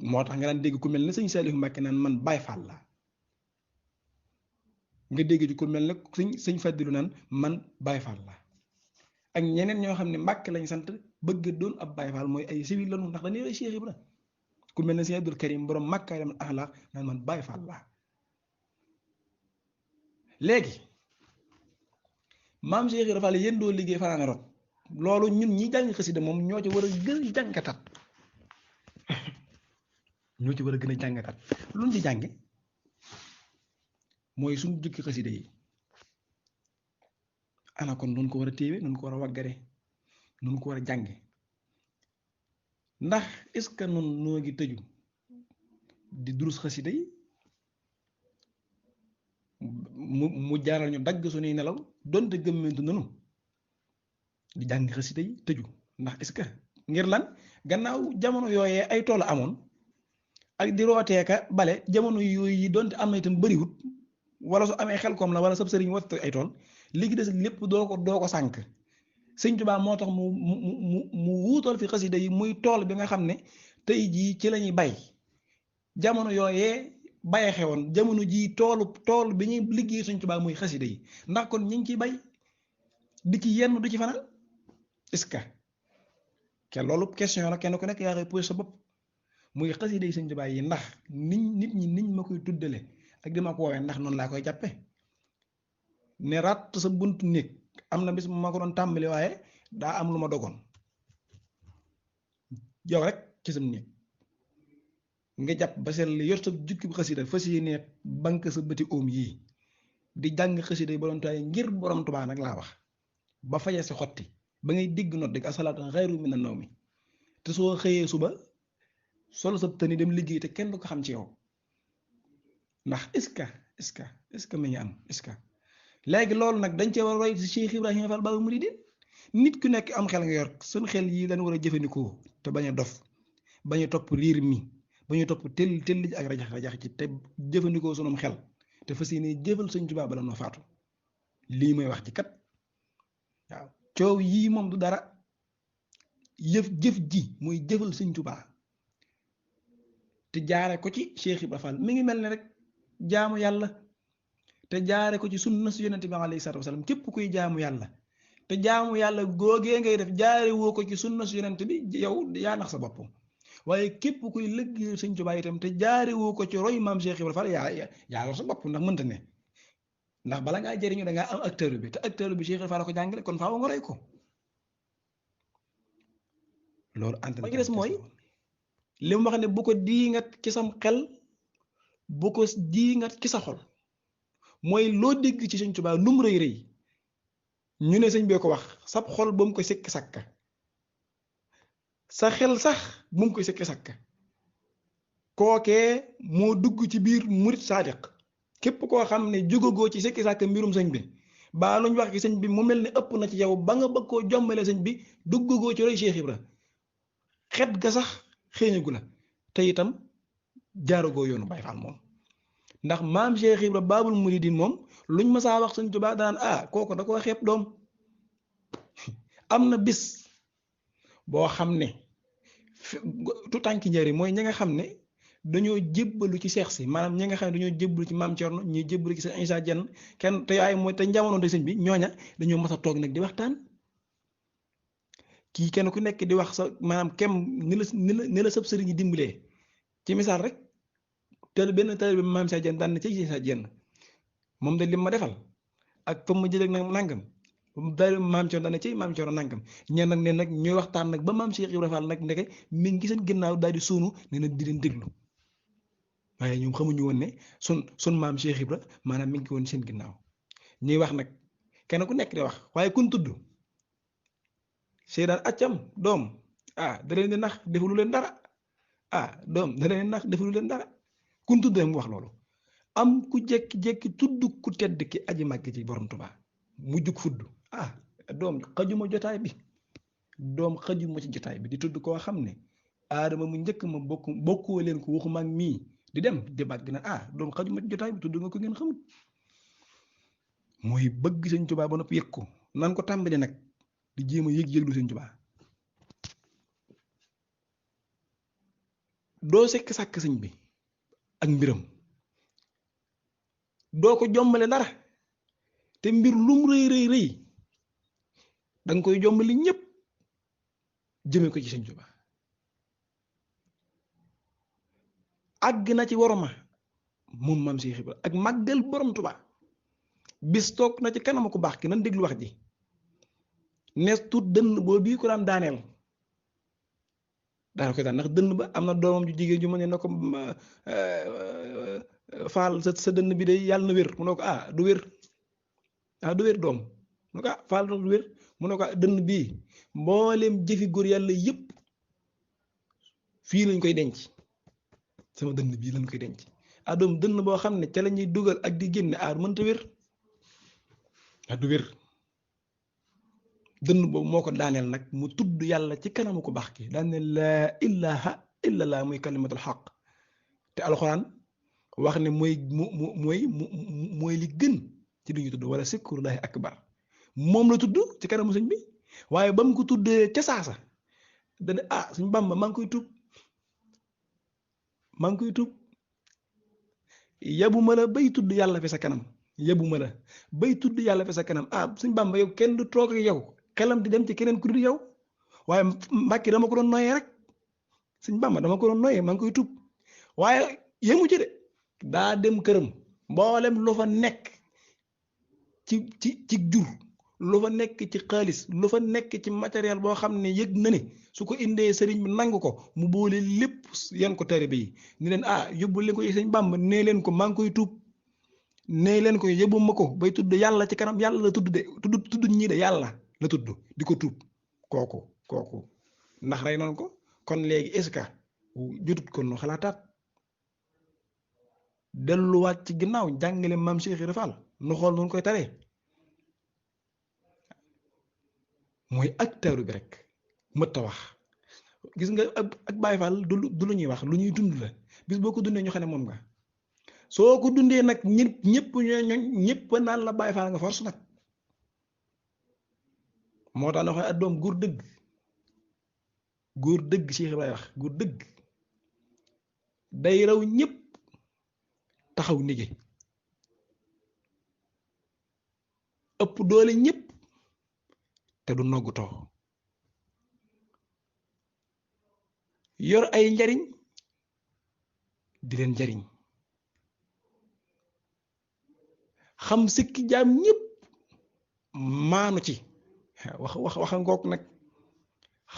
moo tax nga daan dégg ku mel ne sëñ Saliou Mbacke naan man Baay Faal la nga dégg ci ku mel ne sëñ Fadilu naan man Baay Faal la ak ñeneen ñoo xam ne Mbàkke lañ sant bëgg doon ab Baay Faal mooy ay civil lañu ndax dañuy roy Cheikh Ibra ku mel ne sëñ Abdul Karim borom Makaarim Axlaaq naan man Baay Faal la léegi maam Cheikh Ibra Fall yéen doo liggéey fanaane rot loolu ñun ñi jàng xasida moom ñoo ci war a gën a jàngatat ñoo ci war a gën a jàngatat luñ ci jànge mooy suñu jukki xasida yi ana kon nun ko war a téewe nun ko war a waggare nun ko war a jànge ndax est-ce que nun noo ngi tëju di durus xasida yi mu jaaral ñu dagg suñuy nelaw donte gëmmentu nanu di jàng xasida yi tëju ndax est-ce que ngir lan gannaaw jamono yooyee ay tool amoon ak di rooteeka bale jamono yooyu yi donte am na itam bëriwut wala su amee xel koom la wala sab sëriñ wat ay tool léegi des lépp doo ko sànk Sëñ Tuubaa moo tax mu wuutal fi xasida yi muy tool bi nga xam ne tey jii ci lañuy bay jamono yooyee baye xewoon jamono jii tool bi ñuy liggéey Sëñ Tuubaa muy xasida yi ndax kon ñu ngi ciy bay di ci yenn du ci fanaan est-ce que ke loolu question la kenn ku nekk yaa koy posé sa bopp muy xasida yi Sëñ Tuubaa yi ndax nit ñi niñ ma koy tuddale ak di ma ko woowee ndax noonu laa koy jàppe ne rat sa buntu néeg am na bis ma ko doon tàmbali waaye daa am lu ma dogoon yow rek ci sam néeg nga jàpp ba seen li yor sa jukki bu xasida fas yéene bank sa bëti oom yii di jàng xasida yi borom Tuubaa ngir borom Tuubaa nag laa wax ba faje si xotti ba ngay digg noot dégg asalaatu xayru mina nawmi te soo xëyee suba solo sa tëni dem liggéey te kenn du ko xam ci yow ndax est-ce que mi ngi am est-ce que léegi loolu nag dañ cee war a roy ci Cheikh Ibrahima Fall Baabul Muridiin nit ku nekk am xel nga yor seen xel yi lañ war a jëfandikoo te bañ a dof bañ a topp riir mi bañ a topp tell ak rajax ci te jëfandikoo sunum xel te fas yéene jëfal Sëñ Tuubaa bala noo faatu lii mooy wax ci kat waaw coow yii moom du dara jëf ji muy jëfal Sëñ Tuubaa te jaare ko ci Cheikh Ibrahima Fall mi ngi mel ne rek jaamu yàlla te jaare ko ci sunna su yonent bi alayhi salaatu wasalaam képp kuy jaamu yàlla te jaamu yàlla googee ngay def jaare woo ko ci sunna su yonent bi yow yaa nax sa bopp waaye képp kuy liggéey Sëñ Tuubaa itam te jaare woo ko ci roy maam Cheikh Ibrahima Fall yaa lor sa bopp ndax mënta ne ndax bala ngaa jëriñu da ngaa am acteur bi te acteur bi Cheikh Ibrahima Fall ko jàngale kon faaw nga roy ko loolu ant na des mooy li mu wax ne bu ko diingat ci sam xel bu ko diingat ci sa xol mooy loo dégg ci Sëñ Tuubaa lu mu rëy rëy ñu ne sëñ bee ko wax sab xol ba mu ko sikk sakka sa xel sax bu mu ko sikk sakka kookee moo dugg ci biir murit saadiq képp koo xam ne jógagoo ci sikki sàkka mbirum sëñ bi baa luñ wax ci sëñ bi mu mel ni ëpp na ci yow ba nga bëgg koo jombale sëñ bi duggagoo ci roy Cheikh Ibra xet ga sax xéeñagu la te itam jaaragoo yoonu Baay Faal moom ndax maam Cheikh Ibra Baabul Muridiin moom luñ ma saa wax Sëñ Tuubaa daan kooku da koo xeeb doom am na bis boo xam ne tu tànki njëriñ mooy ñi nga xam ne dañoo jébbalu ci seex si maanaam ñi nga xam ne dañoo jébbalu ci maam Thierno ñuy jébbalu ci sëñ Issa Diène kenn te yaay mooy te jamono de sëñ bi ñooña dañoo mas a toog nag di waxtaan kii kenn ku nekk di wax sa maanaam kem ni la sëb sëriñ yi dimbalee ci misaal rek te benn teel bi maam Issa Diène daan na ci Issa Diène moom de lim ma defal ak fa ma jëlee nag nangam daal maam Thierno daan na ci maam Thierno nangam ñeen nag ne nag ñooy waxtaan nag ba maam Cheikh Ibrahima Fall nag ndeke mi ngi seen ginnaaw daal di suunu ne na di leen déglu waaye ñoom xamuñu woon ne sun maam Cheikh Ibra maanaam mi ngi woon seen ginnaaw ñuy wax nag kenn ku nekk di wax waaye kun tudd Seydaan accam doom da leen di nax defalu leen dara doom da leen di nax defalu leen dara kun tudd rek mu wax loolu am ku jekki-jekki tudd ku tedd ki aji màgg ci borom Tuubaa mu jug fudd doom xajuma jotaay bi doom xajuma ci jotaay bi di tudd koo xam ne aadama mu njëkk ma bokkoo leen ko waxuma ak mii di dem di bàgg na doom xajuma ci jotaay bi tudd nga ko ngeen xamut mooy bëgg sëñ Tuubaa ba noppi yëg ko nan ko tàmbali nag di jéem a yëg-yëglu sëñ Tuubaa doo sekk sàkk sëñ bi ak mbiram doo ko jombale dara te mbir lum rëy rëy rëy danga koy jombali ñëpp jëme ko ci sëñ Tuubaa àgg na ci woroma moom maam Cheikh Ibra ak màggal borom Tuubaa bis toog na ci kanam ko baax ki nan déglu wax ji nees tuut dënn boo bii ko daan daaneel daana koy daan ndax dënn ba am na doomam ju jigéen ju ma ne na ko faal sa dënn bi day yàlla na wér mu ne ko du wér du wér doom mu ne ko faal du wér mu ne ko dënn bii mbooleem jëfi góor yàlla yëpp fii lañ koy denc sama dënn bii lañ koy denc doom dënn boo xam ne ca la ñuy dugal ak di génne mënta wér du wér dënn boobu moo ko daaneel nag mu tudd yàlla ci kanamu ko baax ki daan ne laa ilaha illallah muy kalimatul xaq te alxuraan wax ne mooy li gën ci li ñu tudd wala sikrullahi akbar moom la tudd ci kanamu sëñ bi waaye ba mu ko tuddee ca saasa dane suñ Bàmba maa ngi koy tuub yabu ma la bay tudd yàlla fi sa kanam yabu ma la bay tudd yàlla fi sa kanam suñ Bàmba yow kenn du toog ak yow xelam di dem ci keneen ku dul yow waaye Mbàkke dama ko doon noyyee rek suñ Bàmba dama ko doon noyyee maa ngi koy tuub waaye yemu ci de daa dem këram mboolem lu fa nekk ci jur lu fa nekk ci xaalis lu fa nekk ci matériel boo xam ne yëg na ne su ko indee sëriñ bi nangu ko mu boole lépp yan ko taalibe yi ni leen yóbbu leen ko ci sëñ Bàmba nee leen ko maa ngi koy tuub nee leen ko yóbbu ma ko bay tudd yàlla ci kanam yàlla la tudd de tudd ñii de yàlla la tudd di ko tuub kooku ndax rey noonu ko kon léegi est-ce que jotut kon nu xalaataat delluwaat ci ginnaaw jàngale maam Cheikh Ibra Fall nu xool nu koy taree mooy ak taaru bi rek mët a wax gis nga ak Baay Faal du lu ñuy wax lu ñuy dund la bis boo ko dundee ñu xam ne moom nga soo ko dundee nag ñëpp naan la Baay Faal nga force nag moo tax na wax ak doom góor dëgg Cheikh Ibrahima wax góor dëgg day raw ñëpp taxaw nige ëpp doole ñëpp te du noggutoo yor ay njariñ di leen njariñ xam sikki jaam ñëpp maanu ci wax ngoog nag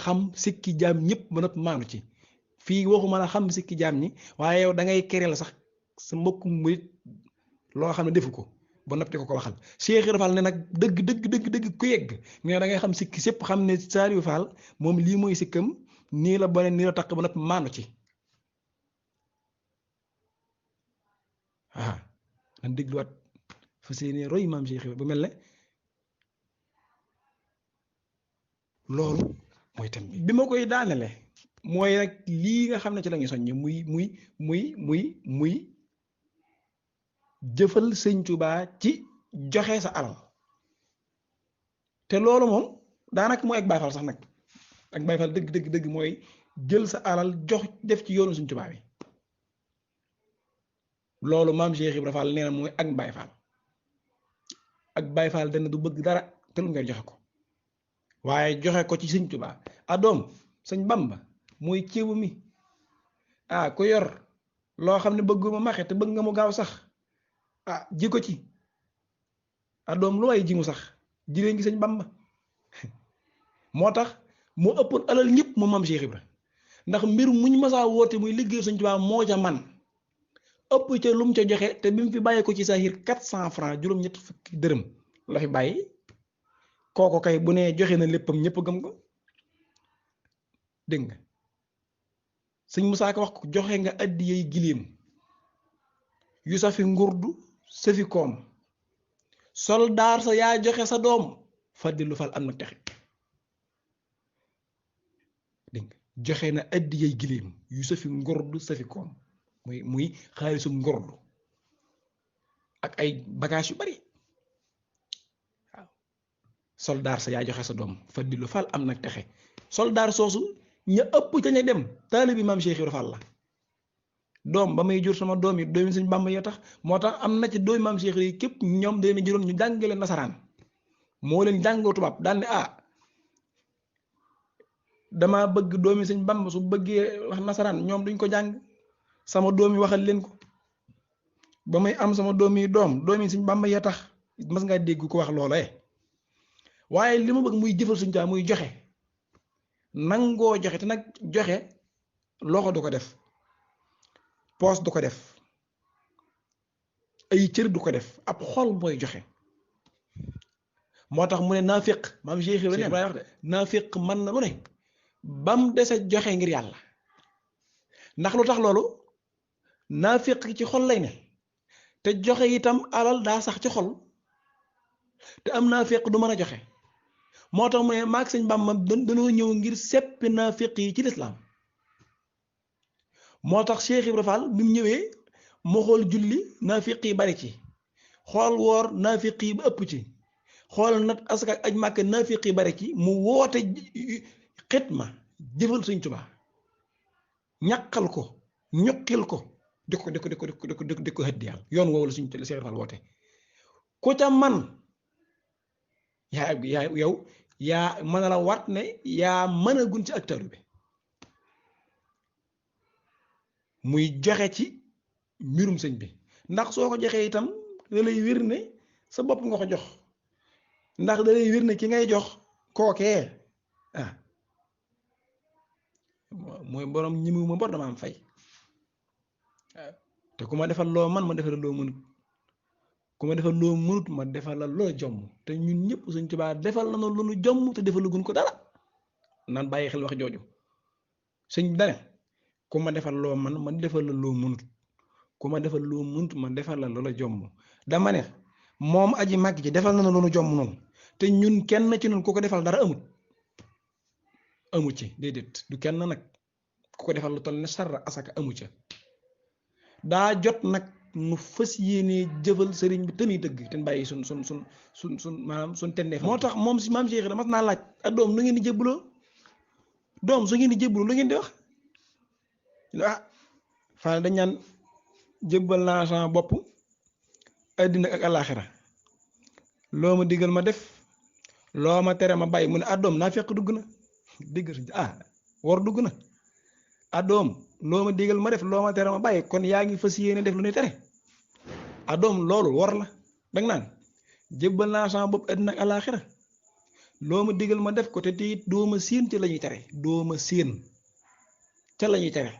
xam sikki jaam ñëpp ba noppi maanu ci fii waxuma la xam sikki jaam ñi waaye yow da ngay kereel sax sa mbokku murit loo xam ne defu ko ba noppi ko waxal Cheikh Ibra Fall ne nag dëgg ku yegg mais da ngay xam sikki sépp xam ne Saliou Fall moom lii mooy sikkam nii la bone nii la takk ba noppi maanu ci nan dégluwaat fa seeni roy maam Cheikh Ibra bu mel ne loolu mooy tam bi ma koy daanele mooy rek lii nga xam ne ci la ñuy soññ muy jëfal sëñ Tuubaa ci joxe sa alal te loolu moom daanaka mooy ak Baay Faal sax nag ak Baay Faal dëgg dëgg dëgg mooy jël sa alal jox def ci yoonu Sëñ Tuubaa bi loolu maam Cheikh Ibra Fall nee na mooy ak Baay Faal ak Baay Faal dana du bëgg dara te lu nga joxe ko waaye joxe ko ci Sëñ Tuubaa doom Sëñ Bamba mooy ceebu mi ku yor loo xam ne bëgguma maxe te bëgg nga mu gaaw sax ji ko ci doom lu way ji mu sax jigéen ngi Sëñ Bamba moo tax moo ëppoon alal ñëpp moom maam Cheikh Ibra ndax mbir muñ masaa woote muy liggéey Sëñ Tuubaa moo ca man ëpp ca lu mu ca joxe te bi mu fi bàyyi ko ci saahir 400 francs juróom-ñett fukki dërëm la fi bàyyi kooko kay bu nee joxe na léppam ñëpp gëm ko dégg nga Sëñ Musaa Ka wax ko joxe nga addiyey giléem yu safi ngurdu safi koom soldaar sa yaa joxe sa doom Fadilu Fall am na texe dégg nga joxe na addiyey giléem yu safi ngurdu safi koom muy xaalisum ngordu ak ay bagage yu bari waaw soldaar sa yaa joxe sa doom Fadilu Fall am nag texe soldaar soosu ña ëpp ca ña dem taalibi maam Cheikh Ibra Fall la doom ba may jur sama doom yi doomi Sëñ Bàmba yoo tax moo tax am na ci doomi maam Cheikh yi képp ñoom dañ leen juróon ñu jàngale nasaraan moo leen jàngoo tubaab daal ne dama bëgg doomi Sëñ Bàmba su bëggee wax nasaraan ñoom duñ ko jàng sama doom yi waxal leen ko ba may am sama doomi Sëñ Bàmba ya tax mas ngaa dégg ko wax loola waaye li ma bëgg muy jëfal Sëñ Tuubaa muy joxe nangoo joxe te nag joxe loxo du ko def poos du ko def ay cër du ko def ab xol mooy joxe moo tax mu ne naafiq maam Cheikh Ibrahima wax de naafiq mën na lu ne bam dese joxe ngir yàlla ndax lu tax loolu naafiq ci xol lay ne te joxe itam alal daa sax ci xol te am naafiq du mën a joxe moo tax mu ne maag Sëñ Bàmba dañoo ñëw ngir seppi naafiq yi ci lislaam moo tax Cheikh Ibra Fall bi mu ñëwee mu xool julli naafiq yi bari ci xool woor naafiq yi ba ëpp ci xool nag asaka aj màkk naafiq yi bari ci mu woote xitma jëfal Sëñ Tuubaa ñaqal ko ñuqil ko di ko xëddi yàlla yoon woowu la suñu Cheikh Ibra Fall woote ku ca man yow yaa mën a la wat ne yaa mën a gun ci ak taalibe bi muy joxe ci mbirum sëñ bi ndax soo ko joxee itam da lay wér ne sa bopp nga ko jox ndax da lay wér ne ki ngay jox kookee mooy borom ñimiwu ma bor dama am fay te ku ma defal loo man ma defal loo mënut ku ma defal loo mënut ma defal la loo jomm te ñun ñëpp Sëñ Tuubaa defal la noonu lu nu jomm te defalugun ko dara naan bàyyi xel wax jooju sëñ bi dane ku ma defal loo man ma defal la loo mënut ku ma defal loo mënut ma defal la loola jomm dama ne moom aji màgg ji defal na lu nu jomm noonu te ñun kenn ci noonu ku ko defal dara amut ci déedéet du kenn nag ku ko defal lu toll ne sarra asaka amu ca daa jot nag nu fas yéenee jëfal sëriñ bi tamit dëgg te bàyyi sun maanaam sun tendeef moo tax moom si maam Cheikh dama naa laaj doom lu ngeen di jébbaloo doom su ngeen di jébbaloo lu ngeen di wax Fall dañ naan jébbal naa sama bopp addina ak alaaxira loo ma digal ma def loo ma tere ma bàyyi mu ne doom naa fekk dugg na digg war dugg na doom loo ma digal ma def loo ma tere ma bàyyi kon yaa ngi fas yéene def lu ñuy tere doom loolu war la danga naan jébbal naa sama bopp addina ak alaaxira loo ma digal ma def ko te it doo ma séen ca la ñuy tere doo ma séen ca la ñuy tere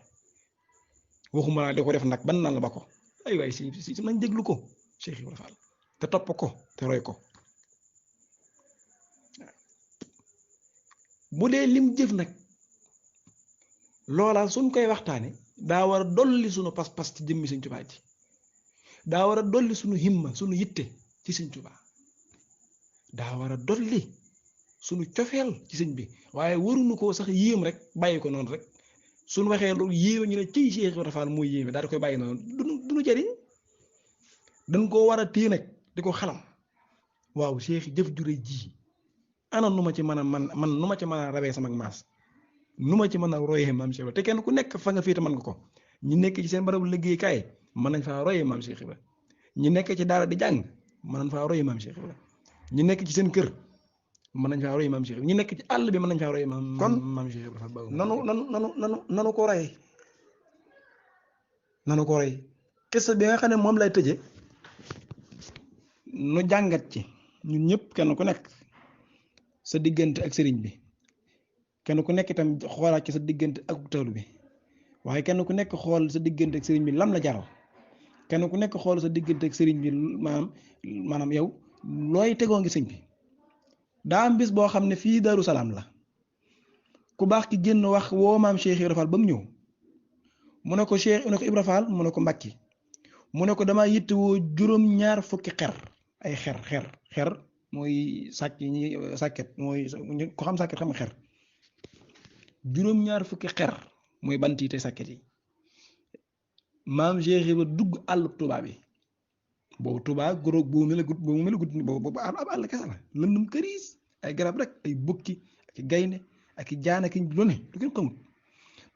waxuma naa di ko def nag ban naan la ba ko ay waay si nañ déglu ko Cheikh Ibrahima Fall te topp ko te roy ko bu dee lim jëf nag loola suñ koy waxtaane daa war a dolli sunu pas-pas ci jëmmi Sëñ Tuubaa ji daa war a dolli sunu himma sunu yitte ci Sëñ Tuubaa daa war a dolli sunu cofeel ci sëñ bi waaye waruñu koo sax yéem rek bàyyi ko noonu rek suñu waxee lu yéeme ñu ne ciy Cheikh Ibrahima Fall mooy yéeme daal di koy bàyyi noonu duñu jariñ dañ koo war a téye nag di ko xalam waaw Cheikh jëf jure ji ana nu ma ci mën a man nu ma ci mën a rawee sama maas nu ma ci mën a royee maam Cheikh Ibra te kenn ku nekk fa nga féete mën nga ko ñi nekk ci seen barabu liggéeykaay mën nañ faa royee maam Cheikh Ibra ñi nekk ci daara di jàng mën nañ faa royee maam Cheikh Ibra ñi nekk ci seen kër mën nañ faa royee maam Cheikh Ibra ñi nekk ci àll bi mën nañ faa royee maam Cheikh Ibra nanu ko royee nanu ko roy kese bi nga xam ne moom lay tëje nu jàngat ci ñun ñëpp kenn ku nekk sa diggante ak sëriñ bi kenn ku nekk itam xoolaat ci sa diggante ak tawlu bi waaye kenn ku nekk xool sa diggante ak sëriñ bi lam la jaral kenn ku nekk xool sa diggante ak sëriñ bi maanaam yow looy tegoo ngi sëñ bi daa am bis boo xam ne fii Daaru Salaam la ku baax ki génn wax woo maam Cheikh Ibra Fall ba mu ñëw mu ne ko Cheikh mu ne ko Ibra Fall mu ne ko Mbàkke mu ne ko damaa yittewoo juróom-ñaar fukki xer ay xer mooy sàkket mooy ko xam sàkket xam xer juróom-ñaar fukki xer mooy bant yi te sàkket yi maam Cheikh Ibra dugg àll Tuubaa bi boobu Tuubaa goro boobu mel gudd boobu ab àll kese la lëndëm këriis ay garab rek ay bukki ak gaynde ak jaan ak lu ne du kenn xamul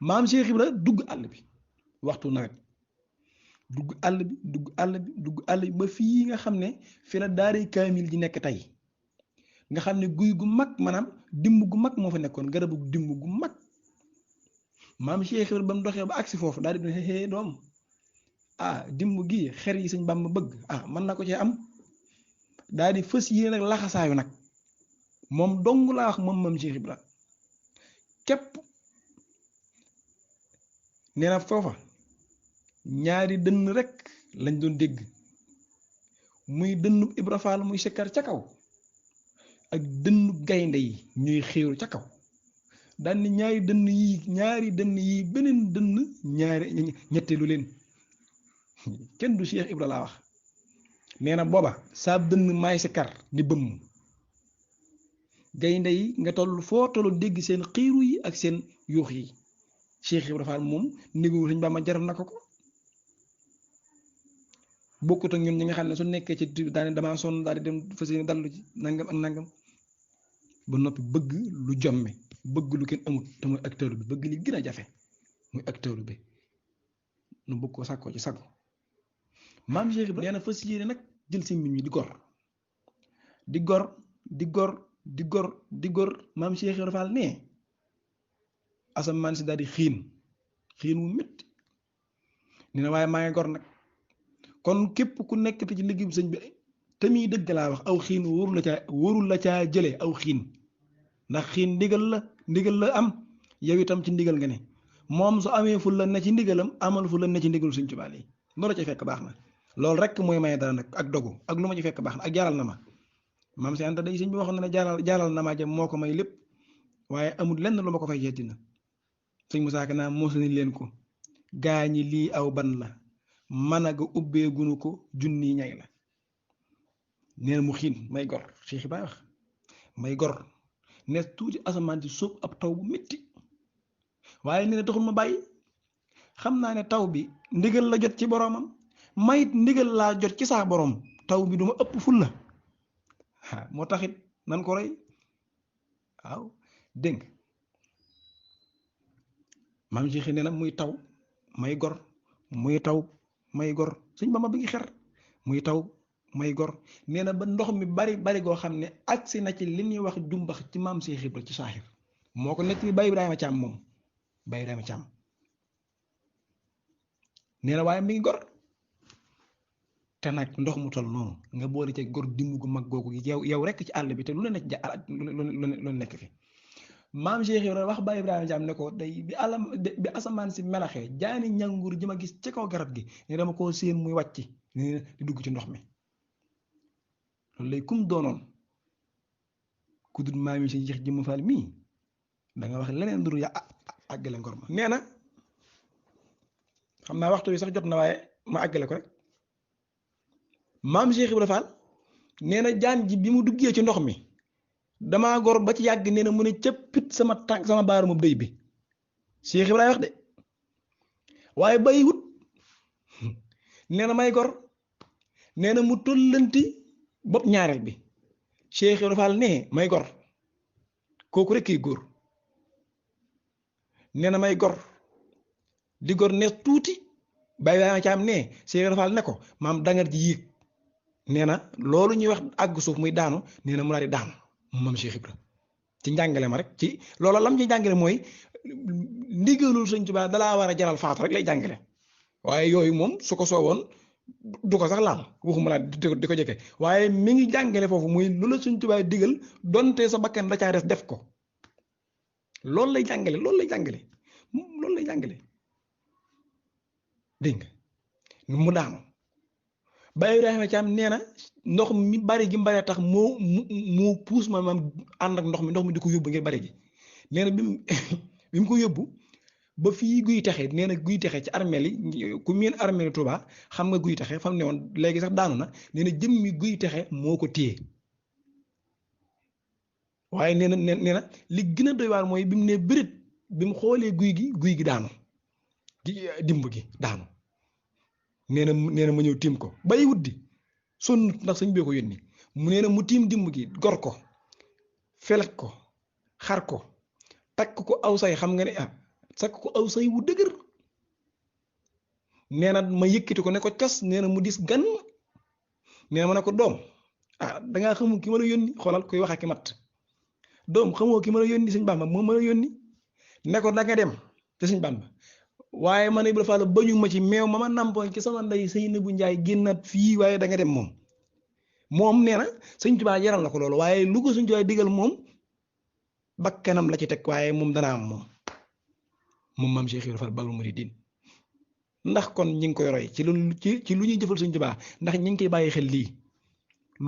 maam Cheikh Ibra dugg àll bi waxtu nawet dugg àll bi ba fii nga xam ne fi la daaray kaamil ji nekk tey nga xam ne guy gu mag maanaam dimb gu mag moo fa nekkoon garabu dimb gu mag maam Cheikh Ibra ba mu doxee ba agsi foofu daal di ne doom dimb gi xer yi sëñ Bàmba bëgg mën na ko cee am daal di fës yéene nag laxasaayu nag moom dong laa wax moom maam Cheikh Ibra képp nee na foofa ñaari dënn rek lañ doon dégg muy dënnu Ibra Fall muy sekkar ca kaw ak dënnu gaynde yi ñuy xéeru ca kaw daan ni ñaari dënn yi beneen dënn ñetteelu leen kenn du Cheikh Ibra laa wax nee na booba saab dënn maay sekkar di bëmm gaynde yi nga toll foo tollu dégg seen xiiru yi ak seen yuux yi Cheikh Ibra Fall moom néegu Sëñ Bàmba jaral na ko bokkut ak ñun ñi nga xam ne su nekkee ci daane damaa sonn daal di dem fas yéene dallu ci nangam ak nangam ba noppi bëgg lu jomme bëgg lu kenn amut te mooy acteur bi bëgg li gën a jafe muy acteur bi nu bëgg ko sàkkoo ci sago maam Cheikh Ibra nee na fas yéene nag jël si mbir mi di gor maam Cheikh Ibra Fall nee asamaan si daal di xiin wu métti nee na waaye maa ngi gor nag kon képp ku nekk te ci liggéey bi sëñ bi te muy dëgg laa wax aw xiin wóorul la caa jële aw xiin ndax xiin ndigal la am yow itam ci ndigal nga ne moom su amee fu la ne ci ndigalam amal fu la ne ci ndigalu Sëñ Tuubaa yi loolu la ci fekk baax na loolu rek mooy may dara nag ak dogu ak lu ma ci fekk baax na ak jaaral na ma maam si Anta day sëñ bi waxoon na ne jaaral na maa jëm moo ko may lépp waaye amul lenn lu ma ko fay jeetina sëñ Musaa Ka naa mosani leen ko gaañi lii aw ban la man aga ubbee gunu ko junni ñay la neen mu xiin may gor Cheikh Ibrahima wax may gor ne tuuti asamaan si sóob ab taw bu métti waaye nee na taxul ma bàyyi xam naa ne taw bi ndigal la jot ci boroomam mayit ndigal laa jot ci saa boroom taw bi duma ëpp ful la moo taxit nan ko roy waaw dégg maam Cheikh nee na muy taw may gor muy taw may gor Sëñ Bamba bi ngi xer muy taw may gor nee na ba ndox mi bari goo xam ne agsi na ci li ñuy wax jumbax ci maam Cheikh Ibra ci saaxir moo ko nekk bi Baye Ibrahima Thiam moom Baye Ibrahima Thiam nee na waaye mi ngi gor te nag ndox mu toll noonu nga boole ci gor dimb gu mag googu yow rek ci àll bi te lu la nekk lu nekk fi maam Cheikh Ibra wax Baye Ibrahima Thiam ne ko day bi asamaan si melaxee jaani ñangur ji ma gis ci kaw garab gi ne dama koo séen muy wàcc di dugg ci ndox mi loolu lay kum doonoon ku dul maam yi si Cheikh Jëmm Fall mii da nga wax leneen duru ya àggale ngor ma nee na xam naa waxtu wi sax jot na waaye ma àggale ko rek maam Cheikh Ibra Fall nee na jaan ji bi mu duggee ci ndox mi damaa gor ba ci yàgg nee na mu ne cëppit sama tànk sama baaramu bëy bi Cheikh Ibra wax de waaye bayiwut nee na may gor nee na mu tollanti bopp ñaareel bi Cheikh Ibra Fall nee may gor kooku rek kay góor nee na may gor di gor ne tuuti bàyyi daa ca am ne Cheikh Ibra Fall ne ko maam dangar ji yéeg nee na loolu ñuy wax àgg suuf muy daanu nee na mu daal di daanu moom Cheikh Ibra ci njàngale ma rek ci loola lam ci njàngale mooy ndigalul Sëñ Tuubaa dalaa war a jaral faatu rek lay jàngale waaye yooyu moom su ko soowoon du ko sax laal waxuma laa di ko jege waaye mi ngi jàngale foofu muy lu la Sëñ Tuubaa digal donte sa bakkan da caa des def ko loolu lay jàngale loolu lay jàngale loolu lay jàngale dégg nga mu daanu Baye Ibrahima Thiam nee na ndox mi bari gi mu bari tax moo puus ma maam ànd ak ndox mi di ko yóbbu ngir bari gi nee na bi mu ko yóbbu ba fii guy texe nee na guy texe ci armeel yi ku miin armeel Touba xam nga guy texe fam ne woon léegi sax daanu na nee na jëmmi guy texe moo ko téye waaye nee na li gën a doy waar mooy bi mu ne bërit bi mu xoolee guy gi daanu dimb gi daanu nee na ma ñëw tiim ko bay wut di sonn ndax sëñ bee ko yónni mu nee na mu tiim dimb gi gor ko felet ko xar ko takk ko aw say xam nga ne sakk ko aw say wu dëgër nee na ma yëkkati ko ne ko cas nee na mu dis gan nee na ma ne ko doom dangaa xamul ki ma la yónni xoolal koy wax ak mat doom xamoo ki ma la yónni sëñ Bàmba moo ma la yónni ne ko danga dem te sëñ Bàmba waaye man Ibra Fall bañu ma ci meew ma nampoon ci sama ndey Seynabu Njaay génnaat fii waaye da nga dem moom nee na Sëñ Tuubaa jaral na ko loolu waaye lu ko Sëñ Tuubaa digal moom bakkanam la ci teg waaye moom dana am moom maam Cheikh Ibra Fall Baabul Muridiin ndax kon ñi ngi koy roy ci lu ñuy jëfal Sëñ Tuubaa ndax ñi ngi koy bàyyi xel lii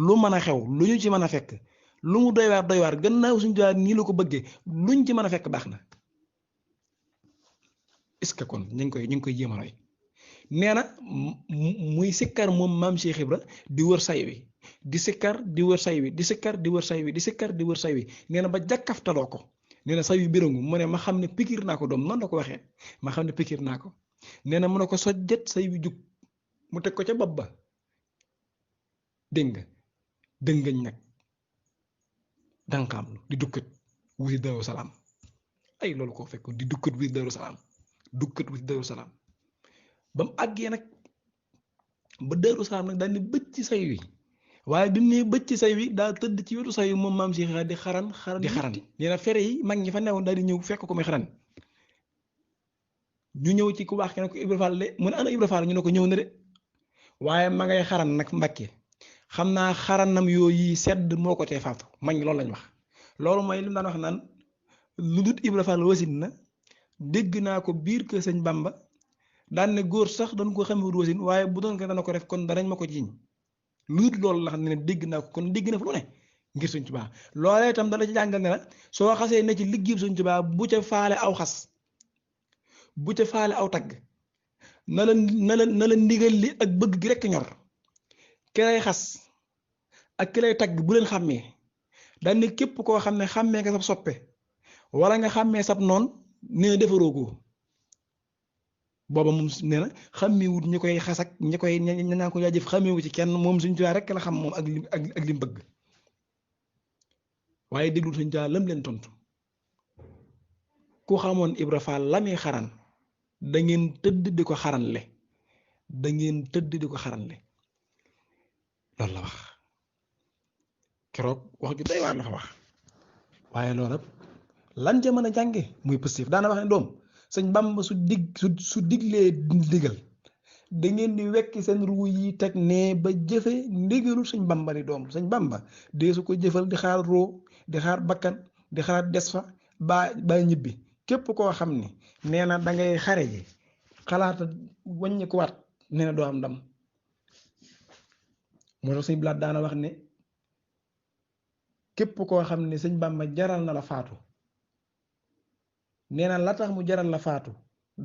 lu mën a xew lu ñu ci mën a fekk lu mu doy waar gannaaw Sëñ Tuubaa nii la ko bëggee luñ ci mën a fekk baax na. est-ce que kon ñu ngi koy jéem a roy nee na muy sikkar moom maam Cheikh Ibra di wër say wi di sikkar di wër say wi di sikkar di wër say wi di sikkar di wër say wi nee na ba jàkkaftaloo ko nee na say wi birangu mu ne ma xam ne pikir naa ko doom noonu la ko waxee ma xam ne pikir naa ko nee na mu ne ko sojjet say wi jug mu teg ko ca bopp ba dégg nga dëngañ nag danqaam di dukkat wuti Daaru Salaam ay loolu koo fekk di dukkat wuti Daaru Salaam dukkat wuti Daaru Salaam ba mu àggee nag ba Daaru Salaam nag daal di bëcc ci say wi waaye bi mu nee bëcc ci say wi daal tëdd ci wetu say wi moom maam Cheikh di xaran nee na fere yi mag ñi fa newoon daal di ñëw fekk ko muy xaran ñu ñëw ci ku baax ke ne ko Ibra Fall de mu ne ana Ibra Fall ñu ne ko ñëw na de waaye ma ngay xaran nag Mbàkke xam naa xaranam yooyu sedd moo ko tee faatu mag ñi loolu lañ wax loolu mooy li mu daan wax naan lu dut Ibra Fall wasin na dégg naa ko biir kër sëñ Bamba daan ne góor sax dañ ko xamee wasin waaye bu doon ko dana ko def kon danañ ma ko jiñ lu dut loolu la xam ne dégg naa ko kon dégg na fa lu ne ngir Sëñ Tuubaa loolee itam dala ci jàngal ne la soo xasee ne ci liggéey Sëñ Tuubaa bu ca faale aw xas bu ca faale aw tagg na la ndigal li ak bëgg gi rekk ñor ki lay xas ak ki lay tagg bu leen xàmmee daan ne képp koo xam ne xàmmee nga sab soppe wala nga xàmmee sab noon nee na defaroo ko booba moom nee na xàmmeewut ñi koy xas ak ñi koy ña ko jaajëf xàmmeewu ci kenn moom Sëñ Tuubaa rekk la xam moom ak lim bëgg waaye déglu Sëñ Tuubaa lam leen tontu ku xamoon Ibra Fall la muy xaran da ngeen tëdd di ko xaranle da ngeen tëdd di ko xaranle loolu la wax keroog wax ju doy waar la fa wax waaye loolu lan ca mën a jànge muy positif daana wax ne doom sëñ Bamba su diglee ndigal da ngeen di wekki seen ruu yi teg nee ba jëfe ndigalu sëñ Bamba di doom sëñ Bamba dee su ko jëfal di xaar roo di xaar bakkan di xaar des fa ba ñibbi képp koo xam ne nee na da ngay xare ji xalaata wàññi ko waat nee na doo am ndam moo tax sëñ Blaat daana wax ne képp koo xam ne sëñ Bamba jaral na la faatu nee na la tax mu jaral la faatu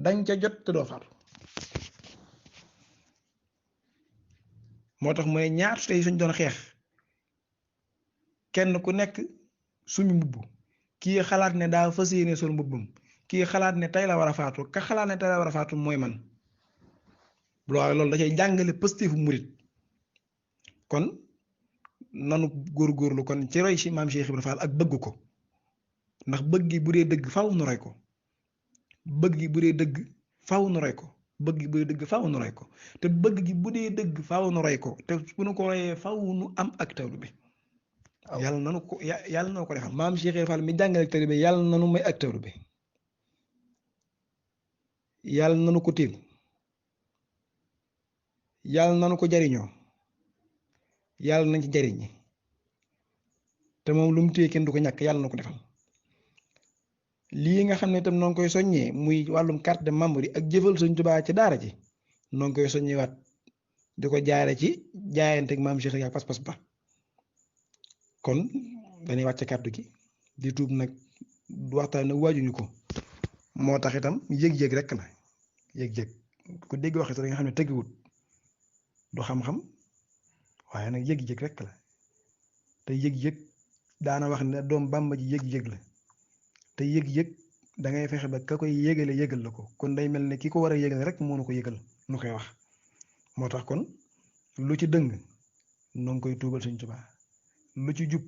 dañ ca jot te doo faatu moo tax mooy ñaar tey suñ doon xeex kenn ku nekk suñu mbubb kii xalaat ne daa fas yéene sol mbubbam kii xalaat ne tey la war a faatu ka xalaat ne tey la war a faatu mooy man loolu da cay jàngale pëstéefu murit kon nanu góorgóorlu kon ci roy ci maam Cheikh Ibra Fall ak bëgg ko ndax bëgg gi bu dee dëgg faaw nu roy ko bëgg gi bu dee dëgg faaw nu roy ko bëgg gi bu dee dëgg faaw nu roy ko te bëgg gi bu dee dëgg faaw nu roy ko te bu nu ko royee faaw nu am ak tawlu bi yàlla nanu ko yàlla nanu ko defal maam Cheikh Fall mi jàngale ak tawlu bi yàlla nanu may ak tawlu bi yàlla nanu ko tiil yàlla nanu ko jariñoo yàlla nañ ci jariñi te moom lu mu téye kenn du ko ñàkk yàlla na ko defal lii nga xam ne itam noo ngi koy soññee muy wàllum carte de membre yi ak jëfal Sëñ Tuubaa ci daara ji noo ngi koy soññewaat di ko jaare ci jaayante ak maam Cheikh ak pas-pas ba kon dañuy wàcce kàddu gi di tuub nag waxtaan nag waajuñu ko moo tax itam yëg-yëg rek la yëg-yëg ku dégg waxi sax nga xam ne tëggiwut du xam-xam waaye nag yëg-yëg rek la te yëg-yëg daana wax ne doom Bàmba ji yëg-yëg la te yëg-yëg da ngay fexe ba ka koy yëgale yëgal la ko kon day mel ne ki ko war a yëgal rek moo nu ko yëgal nu koy wax moo tax kon lu ci dëng noo ngi koy tuubal Sëñ Tuubaa lu ci jub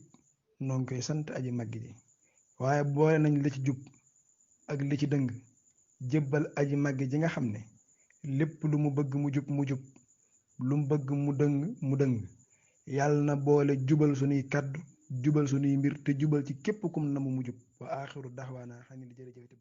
noo ngi koy sant aji màgg ji waaye boole nañ li ci jub ak li ci dëng jébbal aji màgg ji nga xam ne lépp lu mu bëgg mu jub mu jub lu mu bëgg mu dëng yàlla na boole jubal sunuy kàddu jubal sunuy mbir te jubal ci képp kum na mu jub wa aaxiru daxwaana xam ne jërëjëf